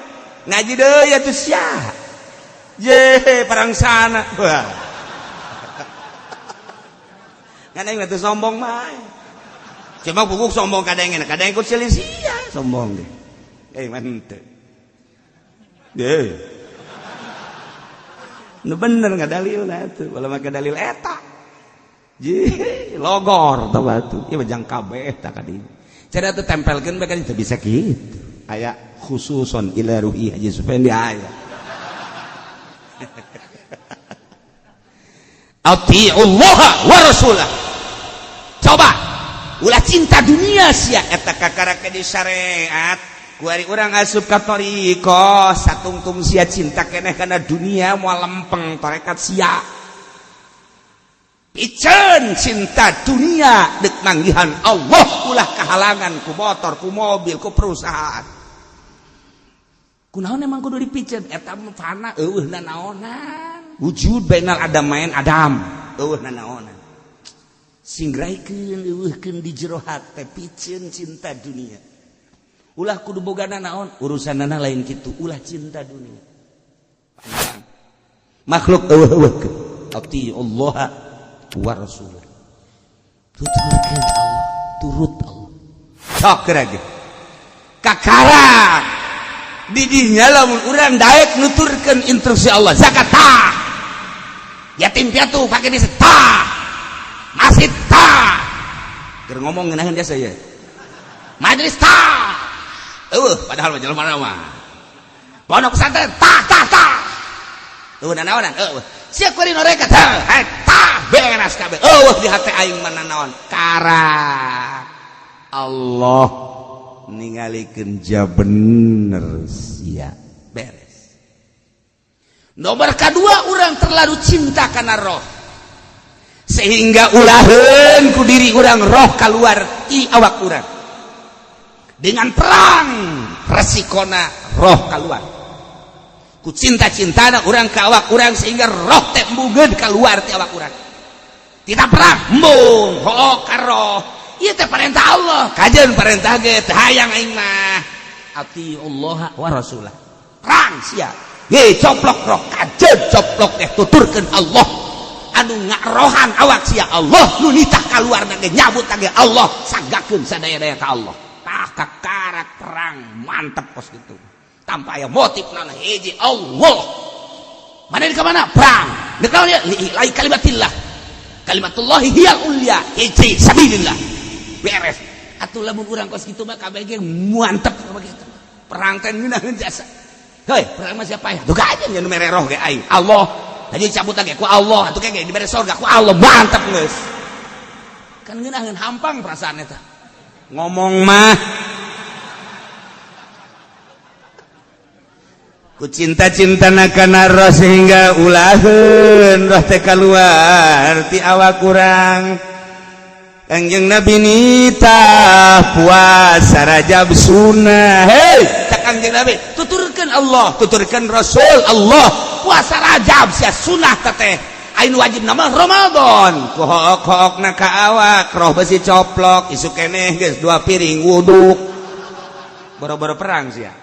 Ngaji deui atuh sia. Je, parang sana. Wah. Ngan aing mah teu sombong mah. Cuma bubuk sombong kadengen, kadang ikut selisih sombong deh. Mah henteu. Deh. Nu bener ngadalilna atuh, ulah make dalil eta. Ji, logor tah batu. Ieu mah jang kabeh tah ka dieu. Cara teu tempelkeun bae kan teu bisa kitu. Aya khususon ila ruhi Haji Supendi aya. Atiullah wa rasulah. Coba ulah cinta dunia sia eta kakara ke di syariat. Kuari urang asup ka thariqah satungtung sia cinta keneh kana dunia moal lempeng tarekat sia. Piceun cinta dunia deuk manggihan Allah, ulah kahalangan ku motor, ku mobil, ku perusahaan. Kunaon emang kudu dipiceun eta mah fana eueuh nanaonan. Wujud bainal adam main adam eueuh nanaonan. Singraikeun eueuhkeun di jero hate piceun cinta dunia. Ulah kudu boga nanaon urusanana lain kitu, ulah cinta dunia. Makhluk eueuh-eueuhkeun. Ati Allah wa rasulah. Tuturkeun Allah, turut Allah. Sok geura ge. Kakara didinya lamun urang daek nuturkeun instruksi Allah, zakat tah, yatim piatu pakai bisa tah, masjid tah, keur ngomong ngeunaheun jasa ye majelis tah. Eueuh, padahal mah jelema mah pondok pesantren tah tah tah, eueuh nanaonan, eueuh sia kuari mereka tah tah, beres kabeh. Eueuh di hate aing mah nanaon, karak Allah ningalikeun ja bener sia, beres. Nomor kedua, orang terlalu cinta karena roh sehingga ulaheun ku diri urang roh keluar ti awak urang dengan perang, resikona roh keluar ku cinta-cintana urang ke awak urang sehingga roh teh embungeun keluar ti awak urang. Tidak perang embung hook ka roh. Ieu teh perintah Allah, kajeun perintah ge teu hayang aing mah. Atiullah wa rasulah, perang sia ye coplok roh, kajeun coplok teh tuturkeun Allah anu ngarohan awak sia, Allah nu nitah kaluar ge nyabut ge Allah, sanggakeun sadaya-daya ka Allah. Tah, kakarak perang mantep kos gitu tanpa aya motif nana, hiji Allah. Mana di mana perang di naon ya, li kalimatillah, kalimatullahi hiyal ulya, hiji sabilillah, beres. Atuh lamun urang kos kitu mah kabeh ge mantep begitu perang teh ngeunaheun jasa. Hei, perang mah siapa ya? Tuh aja nu mere roh ge aing Allah, aja cabut lagi ku Allah, atuh ge dibere surga ku Allah, mantep geus. Kan ngeunaheun, hampang perasaan eta ngomong mah. Ku cinta-cinta kana roh sehingga ulaheun roh teh kaluar ti awak urang. Kangjeng Nabi nitah puasa Rajab sunnah. Hei, cak Kangjeng Nabi, tuturkeun Allah, tuturkeun Rasul Allah, puasa Rajab sia sunnah teteh, ain wajib nama Ramadan. Ku hook-hookna ka awak roh besi coplok, isuk keneh geus dua piring wuduk, boro-boro perang sia.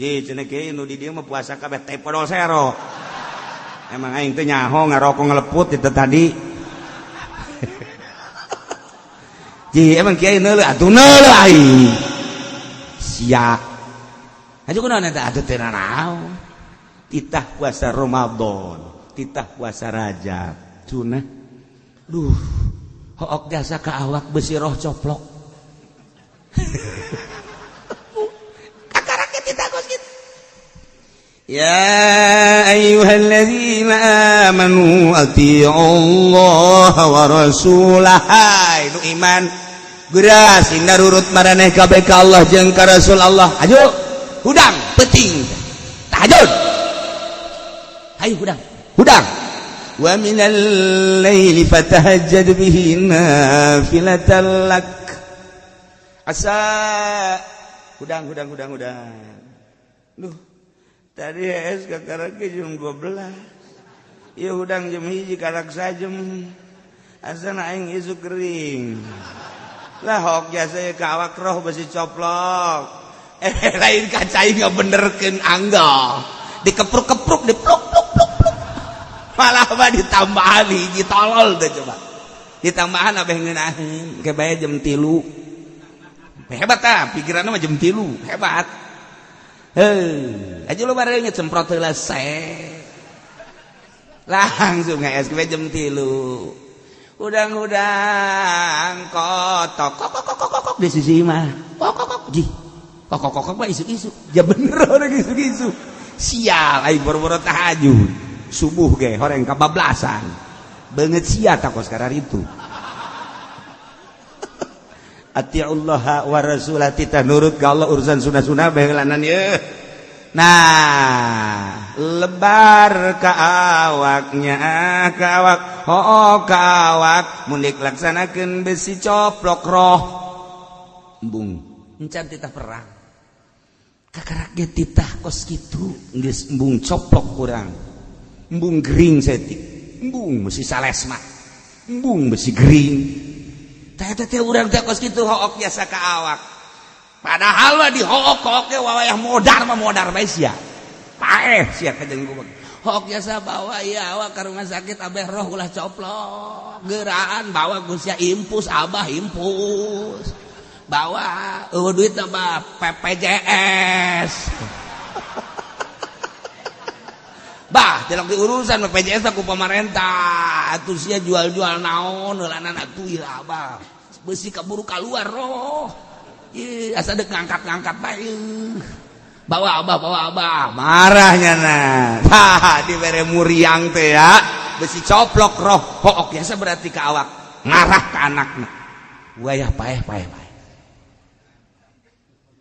Ji cenah kieu nu di dieu mah puasa kabeh teh podol sero. Emang aing teh nyaho ngarokok ngeleput itu tadi. Ji emang kiai neuleuh atuh neuleuh aing. Sia. Hayu kunaon eta atuh teh nanaon. Titah puasa Ramadan, titah puasa Rajab, sunah. Duh, hook jasa ka awak besi roh coplok. Ya ayyuhalladzina amanu atiiullaha wa rasulah. Nu iman geura sing narurut maraneh kabeh ka Allah jeung ka Rasul Allah. Ayo hudang peuting tahajud. Hayu hudang hudang. Wa minal laili fatahajjad bihi nafilatan lak. Asa hudang hudang hudang hudang. Duh, tadi es kakarake jam 12. Ieu hudang jam 1 karak sajem. Asana aing isuk kering. Lah hok jasa ka awak roh besi coplok. Lain kaca aing ngabenerkeun angga. Dikepruk-kepruk, dipluk pluk pluk pluk. Malah mah ditambahan hiji tolol teh coba. Ditambahan abeh ngeunaheun ke bae jam 3. Hebat ah, pikiranna mah jam 3, hebat. Hei, aja lu bareng semprot heula langsung nges ke jam 3. Udang-udang kotok kok kok kok kok di sisi mah. Kok kok kok ji. Kok kok kok mah isu-isu. Ya bener orang isu-isu. Sial aing boro-boro tahajud. Subuh ge horeng kabablasan. Beungeut sia takos karar itu. Atiullah wa rasulah, tita nurut ka Allah urusan sunah-sunah baheulanan ye. Nah, lebar ka awaknya, ka awak, oh ka awak, mun dilaksanakeun besi coplok roh. Embung, encan titah perang. Kakarak ge titah kos kitu, geus embung coplok kurang. Embung gering setik. Embung besi salesma. Embung besi gering. Teh teh urang teh kos kitu hook biasa ka awak. Padahal mah di hook-hook ge wawayah modar mah modar bae sia. Paeh sia ka jeung gua. Hook biasa bawa ieu awak ka rumah sakit abeh roh ulah coplok. Geuraan bawa ku sia impus abah impus. Bawa eueuh duit mah PPJS. Bah, tilok diurusan PPJS ku pamarentah. Atuh sia jual-jual naon heulanan atuh ieu abah. Beusi kaburu kaluar roh. Ieu asa deuk ngangkat-ngangkat bae. Bawa abah, bawa abah. Marahnya nah. Tah dibere muriang teh ya. Besi coplok roh hook biasa berarti ke awak ngarah ke anakna. Wayah paeh paeh paeh.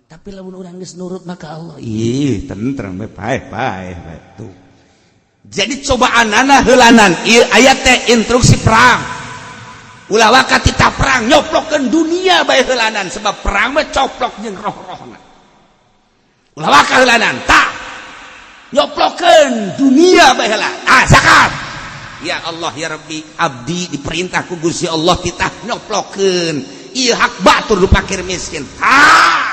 Tapi lamun urang geus nurut maka Allah. Ih, tentrem we paeh paeh bae tuh. Jadi cobaanana heulanan ieu ayat teh instruksi perang. Ulah waka tita perang nyoplokeun dunia bae heulanan sebab perang mah coplok jeung roh-rohna. Ulah waka heulanan tah nyoplokeun dunia bae heula. Ah zakat. Ya Allah ya Rabbi, abdi diperintah ku Gusti Allah titah nyoplokeun ieu hak batur nu fakir miskin. Ha!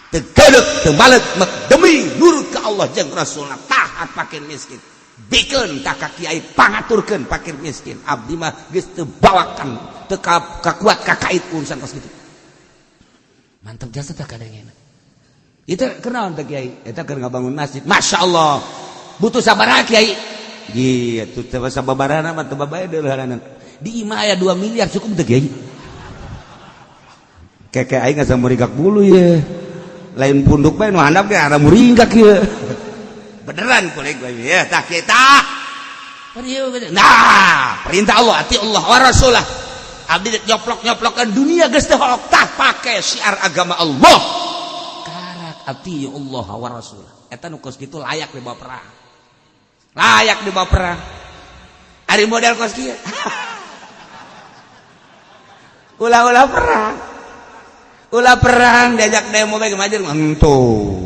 Teu geuleuh teu baleuk demi nurut ka Allah jeung Rasulna tah hak fakir miskin. Bikeun tah ka kiai pangaturkeun fakir miskin. Abdi mah geus teu bawakan teu kakuat kakait urusan kos kitu. Mantap jasa tah kadangena. Itu kenaon teh kiai? Eta keur ngabangun masjid. Masya Allah. Butuh sabaraha kiai? Gitu teh sababarana mah teu babae deuleuhanan. Di imah aya 2 miliar cukup teh kiai. Keke aing asa muringkak bulu ye. Lain punduk bae nu handap ge ada muringkak ieu. Beneran kulit gue ya tah kiai tah. Nah, perintah Allah, ati Allah wa rasulah. Abdi nyoplok-nyoplokan dunia geus teu hook tah pake syiar agama Allah. Karak ati Allah wa rasulah. Eta nu kos kitu layak dibawa perang. Layak dibawa perang. Ari model kos kieu. Ulah-ulah perang. Ulah perang diajak demo bae majer entuh.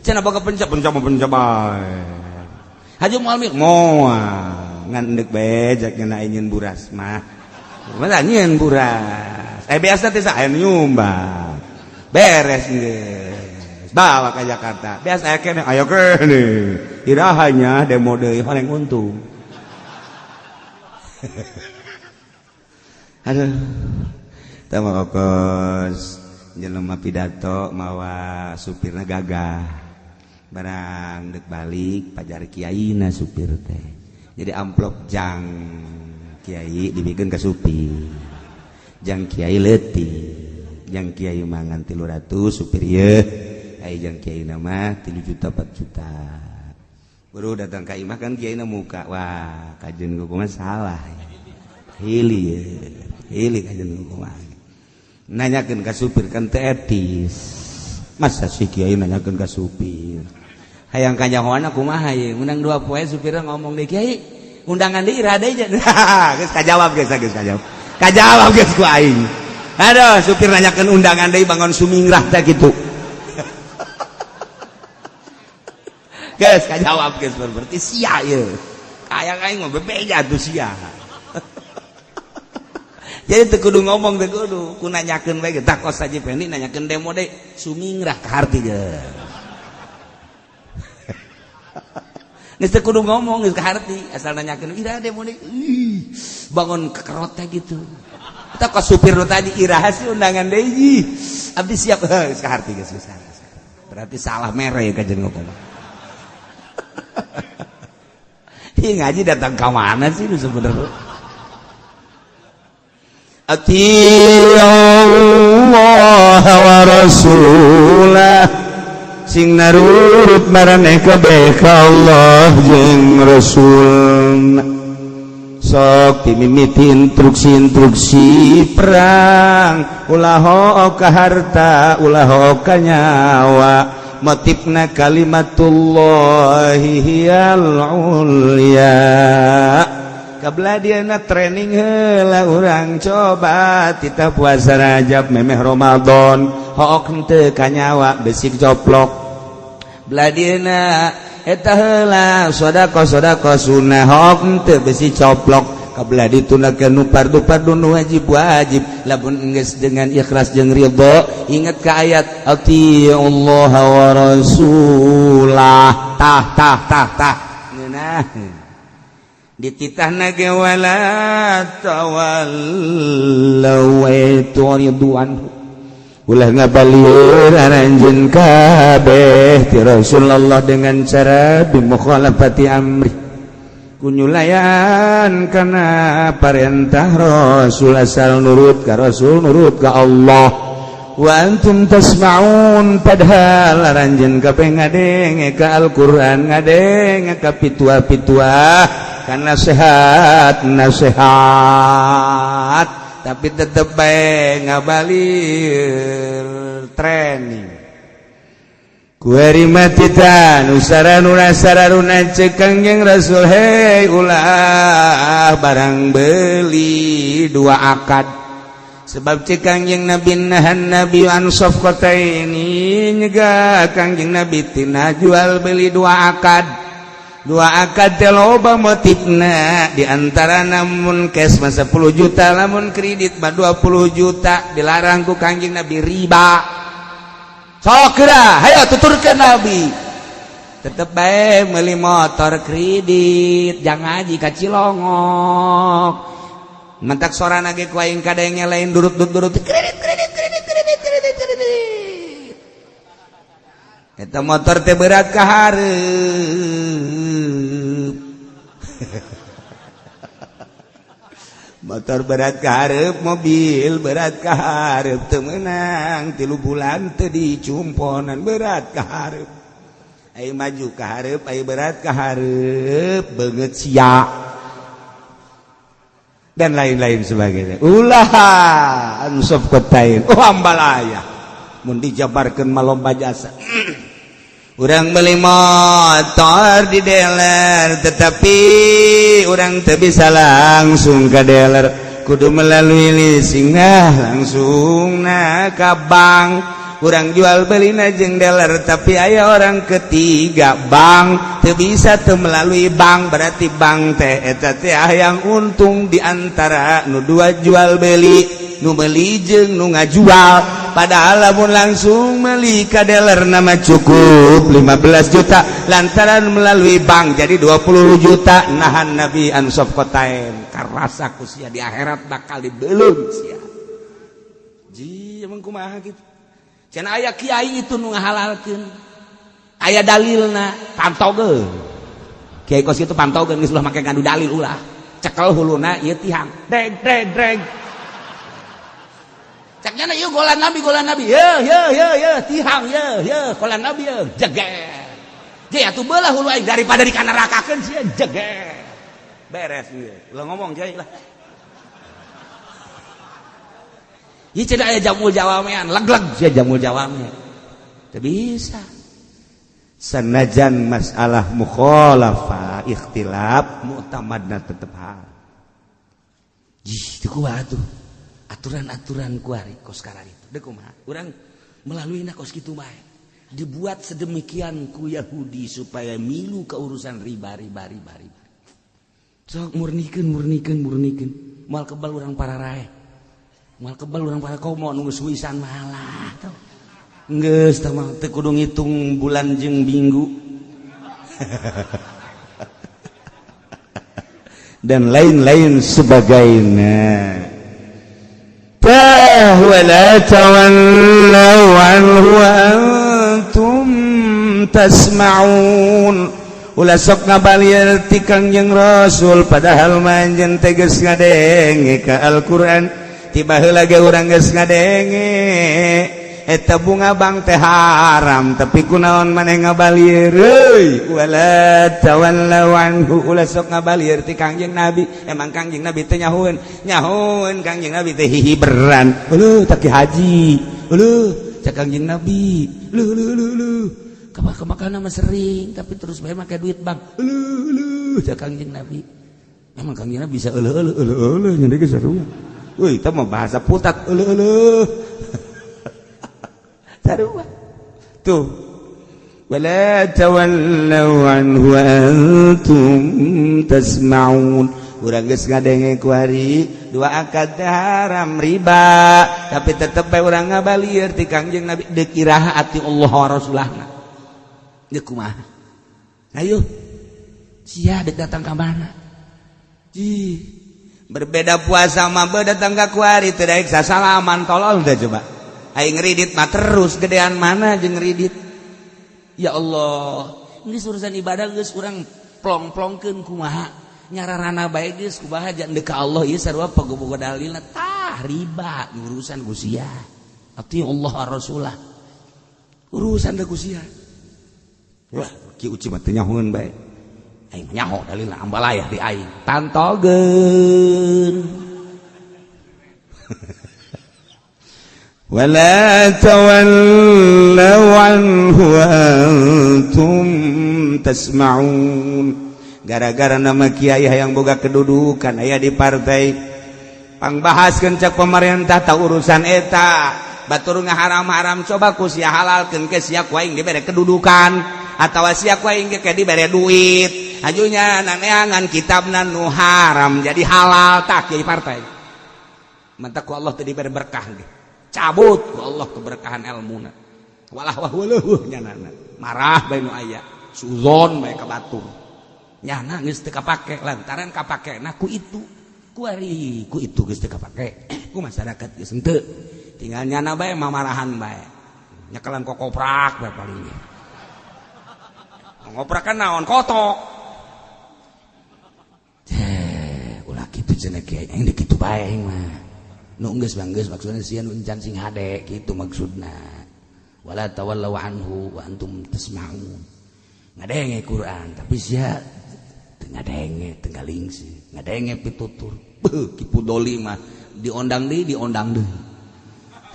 Cenah boga pencap pencap pencap bae. Haji moal mik moal ngan deuk bae jak nyeuna nyieun buras mah. Masa nyieun buras. Biasa teh sae nyumbang. Beres geus. Bawa ke Jakarta. Biasa aya keneh aya keneh. Irahanya demo deui horeng untung. Aduh. Tah mah okos jelema pidato mawa supirna gagah. Barang dek balik pajar kiaina supir teh. Jadi amplop jang kiai dibikeun ka supir. Jang kiai leutik. Jang kiai mangan 300 supir ieu. Ai jang kiai mah 3 juta 4 juta. Baru datang ka imah kan kiaina muka. Wah, kajeun kumaha salah. Hili ye. Hili kajeun kumaha. Nanyakeun ka supir kan teu etis. Masa si kiai nanyakeun ka supir. Hayang kanyahoana kumaha ye, menang 2 poe supirna ngomong deui kiai, undangan deui iraha deui. Geus kajawab geus geus kajawab. Kajawab geus ku aing. Aduh, supir nanyakeun undangan deui bangun sumingrah teh kitu. Geus kajawab geus berarti sia ye. Hayang aing mah bebeja atuh sia. Jadi teu kudu ngomong teu kudu, ku nanyakeun bae tah kos Haji Pendi nanyakeun demo deui sumingrah ka harti ge. Geus teu kudu ngomong geus ka harti asal nanyakeun iraha demo deui. Ih, bangun kekerot teh gitu. Tah kos supir nu tadi iraha sih undangan deui. Abdi siap geus ka harti geus geus. Berarti salah mere kajeun ngomong. Ih ngaji datang ka mana sih lu sebenarnya? Atiullah wa rasulah sing narurut maraneh kabeh ka Allah jeung Rasul. Sok dimimiti instruksi-instruksi perang, ulah hook ka harta, ulah hook ka nyawa, motifna kalimatullahi hiyal ulya. Kabla diana training heula urang coba tita puasa Rajab memeh Ramadan hook henteu ka nyawa besik coplok. Bela dieuna eta heula sedekah sedekah sunnah hook henteu besi coplok. Kabla ditunakeun nu fardu-fardu nu wajib-wajib lamun geus dengan ikhlas jeung ridho ingat ka ayat atiullah wa rasulah tah tah tah tah ngeunah dititahna ge wala tawallaw wa turidu anhu. Ulah ngabalieur aranjeun kabeh ti Rasulullah dengan cara bimukhalafati amri, kunyulayan kana parentah Rasul. Asal nurut ka Rasul, nurut ka Allah. Wa antum tasma'un, padahal aranjeun kabeh ngadenge ka Al-Qur'an, ngadenge ka pitua-pitua, kan nasihat nasihat, tapi tetep bae ngabalir training. Kuari matitan usararuna sararuna, cek Kangjeng Rasul, "Hei, ulah barang beli dua akad." Sebab cek Kangjeng Nabi, nahan Nabi an ini, nyegah Kangjeng Nabi tina jual beli dua akad. Dua akad teh loba motifna, diantara lamun cash mah 10 juta, lamun kredit mah 20 juta. Dilarang ku Kangjeng Nabi, riba. Sok geura, hayo tuturkeun Nabi. Tetep bae meuli motor kredit, jangan ngaji ka Cilongok. Mentak sorana ge ku aing kadenge lain durut durut durut, kredit kredit kredit kredit kredit kredit. Eta motor teh berat ka hareup. Motor berat ka hareup, mobil berat ka hareup, teu meunang 3 bulan teu dicumponan, berat ka hareup. Ayo maju ka hareup, ayo berat ka hareup, beungeut sia dan lain-lain sebagainya. Ulah ansuf kotain. Oh, ambalaya mun dijabarkeun mah lomba jasa. Urang beli motor di dealer, tetapi urang teu bisa langsung ke dealer, kudu melalui leasing. Nah, langsung nah ke bank. Urang jual beli jeung dealer, tapi aya orang ketiga, bank. Teu bisa teu melalui bank, berarti bank teh eta teh yang untung di antara nu dua jual beli, nu beli jeung nu ngajual. Padahal lamun langsung beli ka dealer nama cukup 15 juta, lantaran melalui bank jadi 20 juta. Nahan Nabi an safqatain. Karasa ku sia di akhirat bakal dibelum sia. Ji, emang kumaha gitu? Cenah aya kiai itu nu ngahalalkeun, aya dalilna, pantogeun. Kiai kos itu pantogeun, geus ulah make ngadu dalil, ulah. Cekel huluna ieu tihang, dreg dreg dreg. Ceknya ieu golan Nabi, golan Nabi. Ye ye ye ye, tihang ye ye, golan Nabi ye, jeger. Je atuh belah hulu aing daripada dikanarakakeun sia, jeger. Beres ieu. Ulah ngomong kiai lah. Ieu cenah aya jamul jawamean, leg-leg sia jamul jawame. Teu bisa. Sanajan masalah mukhalafah, ikhtilaf, mu'tamadna tetep hal. Jih, teu kuat tuh. Aturan-aturan kuari kos itu dek kumaha urang melalui kos kitu bae, dibuat sedemikian ku Yahudi supaya milu ke urusan riba riba riba riba. Sok murnikeun murnikeun murnikeun, moal kebal urang para rae, moal kebal urang para komo nu geus wisan malah tuh geus tah mah teu kudu ngitung bulan jeung minggu dan lain-lain sebagainya. Wala tawallaw anhu wa antum tasma'un. Ulah sok ngabalieur ti Kangjeng Rasul, padahal manjen teh geus ngadenge ka Al-Qur'an. Tiba heula ge urang geus ngadenge eta bunga bank teh haram, tapi kunaon maneh ngabalieur euy? Wala tawallaw anhu, ulah sok ngabalieur ti Kangjeng Nabi. Emang Kangjeng Nabi teh nyahueun? Nyahueun Kangjeng Nabi teh hihiberan. Euleuh, tak haji, euleuh, cak Kangjeng Nabi, leuh leuh leuh leuh, kemakan mah sering, tapi terus bae make duit bank. Euleuh euleuh, cak Kangjeng Nabi. Emang Kangjeng Nabi bisa euleuh euleuh euleuh euleuh nya geus sarua. Euy, eta mah bahasa putat, euleuh euleuh sarua tuh. Wala tawallaw anhu wa antum tasma'un. Urang geus ngadenge kuari dua akad teh haram, riba, tapi tetep bae urang ngabalieur ti Kangjeng Nabi. Deuk iraha ati Allah wa Rasulahna? Deuk kumaha? Ayo sia deuk datang ka mana? Ji, berbeda puasa mah, datang ka kuari teu daek sasalaman, tolol teh. Coba Aing ngridit mah terus gedean mana jeung ngridit. Ya Allah, geus urusan ibadah geus urang plong-plongkeun kumaha nyararana bae geus kumaha deuk ka Allah ieu sarua pagobogo dalilna tah riba urusan ku sia. Ati Allah Rasulah. Urusan ku sia. Wah, ki uci mah teu nyahoeun bae. Aing nyaho dalilna ambalayah di aing. Tantogeun. Wala tawallaw anhu wa antum tasma'un. Gara-gara nama kiai yang boga kedudukan aya di partai pangbahaskeun cek pemerintah tak urusan eta batur ngaharam-haram coba ku sia halalkeun ke sia ku aing dibere kedudukan atawa sia ku aing ge dibere duit ajunya naneangan kitabna nu haram jadi halal tah kiai partai mantak ku Allah teu dibere berkah ge cabut ku Allah keberkahan ilmuna walah wah weuh nyanana marah bae nu aya suzon bae ka batur nyana geus teu kapake lantaran kapakena ku itu ku ari ku itu geus teu kapake ku masyarakat geus henteu tinggal nyana bae mamarahan bae nyekelan kokoprak bae paling ge ngoprak kan naon kotok teh ulah kitu cenah kiai aing deuk kitu bae aing mah nu geus bang geus maksudna sieun encan sing hade kitu maksudna wala tawallaw anhu wa antum tasma'un ngadenge Quran tapi sia teu ngadenge teu ngalingsi ngadenge pitutur beuh ki pudoli mah diondang deui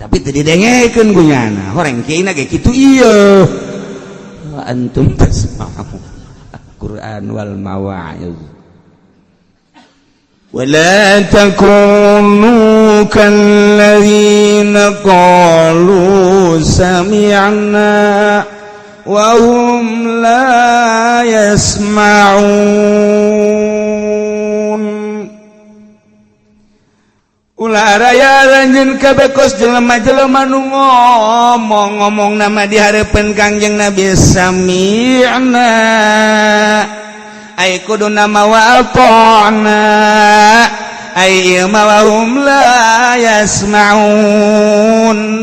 tapi teu didengekeun ku nyana horeng kieu ge kitu ieu wa antum tasma'un Quran wal mawa'iz. ولا تكونوا كالذين قالوا سمعنا وهم لا يسمعون. Ulah raya lanjut kabeh kos jelema-jelema nu ngomong-ngomong nama di hareupeun Kangjeng Nabi sami'na ay kudu nama wa ata'na ay ma wa hum la yasma'un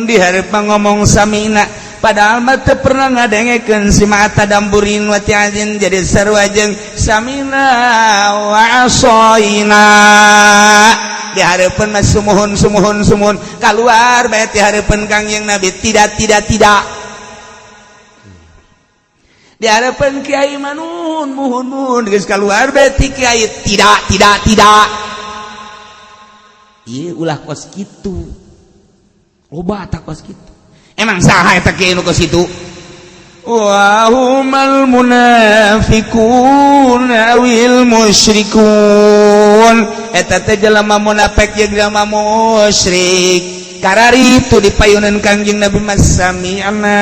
di hareupeun ngomong sami'na padahal mah teu pernah ngadengekeun si mata damburin wa ti'azin jadi sarua jeung sami'na wa asaina di hareupeun mah sumuhun sumuhun sumuhun kaluar bae ti hareupeun Kangjeng Nabi tidak tidak tidak di hareupeun kiai manun muhun muhun geus kaluar bae ti kiai tidak tidak tidak ieu ulah kos kitu loba tah kos kitu emang saha eta kiai nu kos kitu wa humal munafiqun awil musyrikun eta teh jelema munafik jeung jelema musyrik karari itu dipayunan Kangjeng Nabi mah sami'na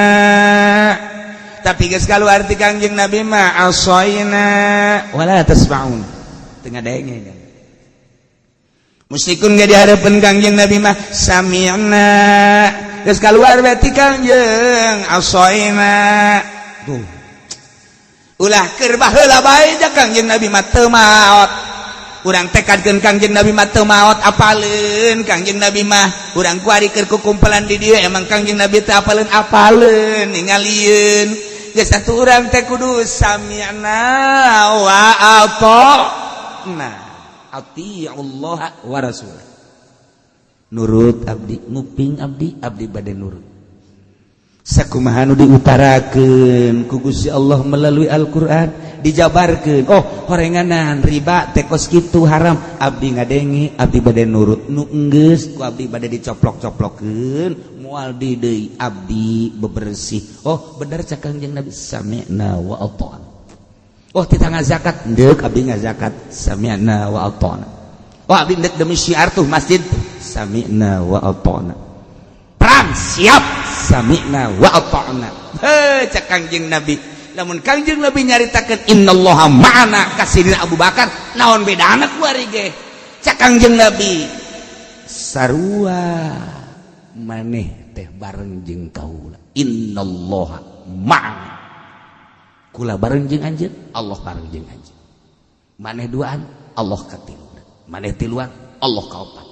tapi geus kaluar ti Kangjeng Nabi mah asaina wala tasma'un teu ngadenge musyrikun ge dihareupeun Kangjeng Nabi mah sami'na geus kaluar bae ti Kangjeng asaina tuh ulah keur baheula bae ja Kangjeng Nabi mah teu maot urang tekadkeun Kangjeng Nabi mah teu maot apaleun Kangjeng Nabi mah urang kuari keur kukumpulan di dieu emang Kangjeng Nabi teh apaleun apaleun ningalieun geus atuh urang teh kudu sami'na wa ata'na ati'ullaha wa rasulah nurut abdi nguping abdi abdi bade nurut sakumaha nu diutarakeun ku Gusti Allah melalui Al-Qur'an dijabarkeun oh horenganan riba teh kos kitu haram abdi ngadenge abdi bade nurut nu enggeus ku abdi bade dicoplok-coplokeun moal di deui abdi bebersih oh bener cak Kangjeng Nabi sami'na wa ata'na oh tita ngazakat deuk abdi ngazakat sami'na wa ata'na oh abdi deuk demi syiar tuh masjid sami'na wa ata'na perang siap sami'na wa ata'na heuh cak Kangjeng Nabi lamun Kangjeng Nabi nyaritakeun innallaha ma'ana ka Sidina Abu Bakar naon bedana kuari ge cak Kangjeng Nabi sarua maneh teh bareng jeung kaula innallaha ma'ana kula bareng jeung anjeun Allah bareng jeung anjeun maneh duaan Allah katiluna maneh tiluan Allah kaopat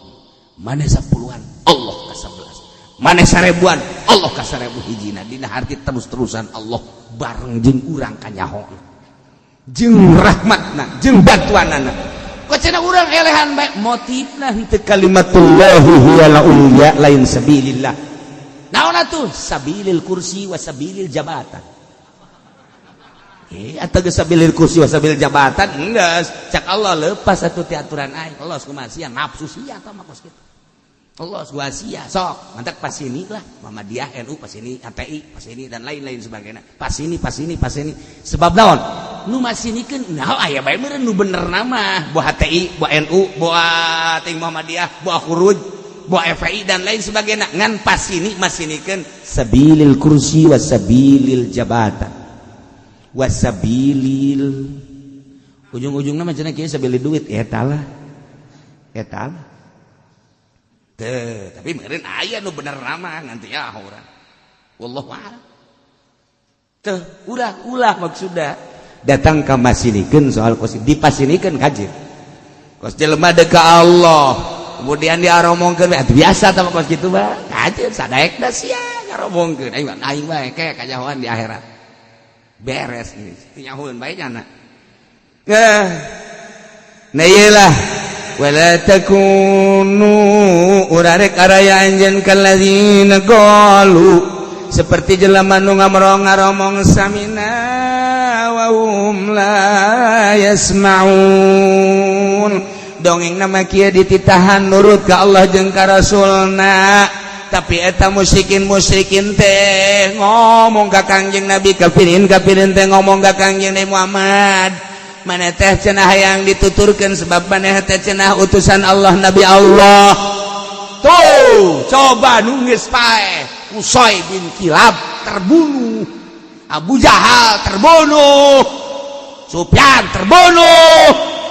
maneh sapuluhan Allah ka 11 Maneh sarebuan, Allah ka 1000 hijina. Dina harti terus-terusan Allah bareng jeung urang kanyaho, jeung rahmatna, jeung bantuanana. Kok cenah urang elehan bae, motifna henteu kalimatullahi hiyal ulya, lain sabilillah. Naon atuh? Sabilil kursi wa sabilil jabatan. Eh, atau geus sabilil kursi wa sabilil jabatan enggeus, cak Allah lepas atuh ti aturan aing. Allah kumaha sia, nafsu sia tah mah kos kitu. Allah gua sia sok mantak pas ini lah Muhammadiyah, NU pas ini, HTI pas ini, dan lain-lain sebagainya, pas ini, pas ini, pas ini. Sebab naon nu masinikeun? Nah, aya bae meureun nu bener nama buah HTI, buah NU, buah ting Muhammadiyah, buah Khuruj, buah FPI, dan lain sebagainya, ngan pas ini masinikeun sabilil kursi wa sabilil jabatan wa sabilil ujung-ujungna mah cenah kieu, sabilil duit. Eta lah, eta lah. Teu, tapi meureun aya nu bener nama nanti ya urang. Wallahu a'lam. Teu, ulah ulah maksudna datang ka masinikeun soal kos dipasinikeun kaji. Kos jelema deuk ka Allah, kemudian diaromongkeun atuh biasa tah kos kitu mah. Kaji sadaekna sia ngaromongkeun aing aing bae kayak kanyahoan di akhirat. Beres ini. Nyahoeun bae nyana. Eh. Nah, iyalah, wala takunu urarek araya anjeun kalladzina qalu, seperti jelema nu ngamrong ngaromong samina wa hum la yasmaun. Dongeng nama kieu, dititahan nurut ka Allah jeung ka Rasulna, tapi eta musyrikin musyrikin teh ngomong ka Kangjeng Nabi, kafirin kafirin teh ngomong ka Kangjeng Nabi Muhammad, "Maneh teh cenah yang dituturkan sebab maneh teh cenah utusan Allah, Nabi Allah." Tuh, coba nungis pae, Qushay bin Kilab terbunuh, Abu Jahal terbunuh, Sufyan terbunuh.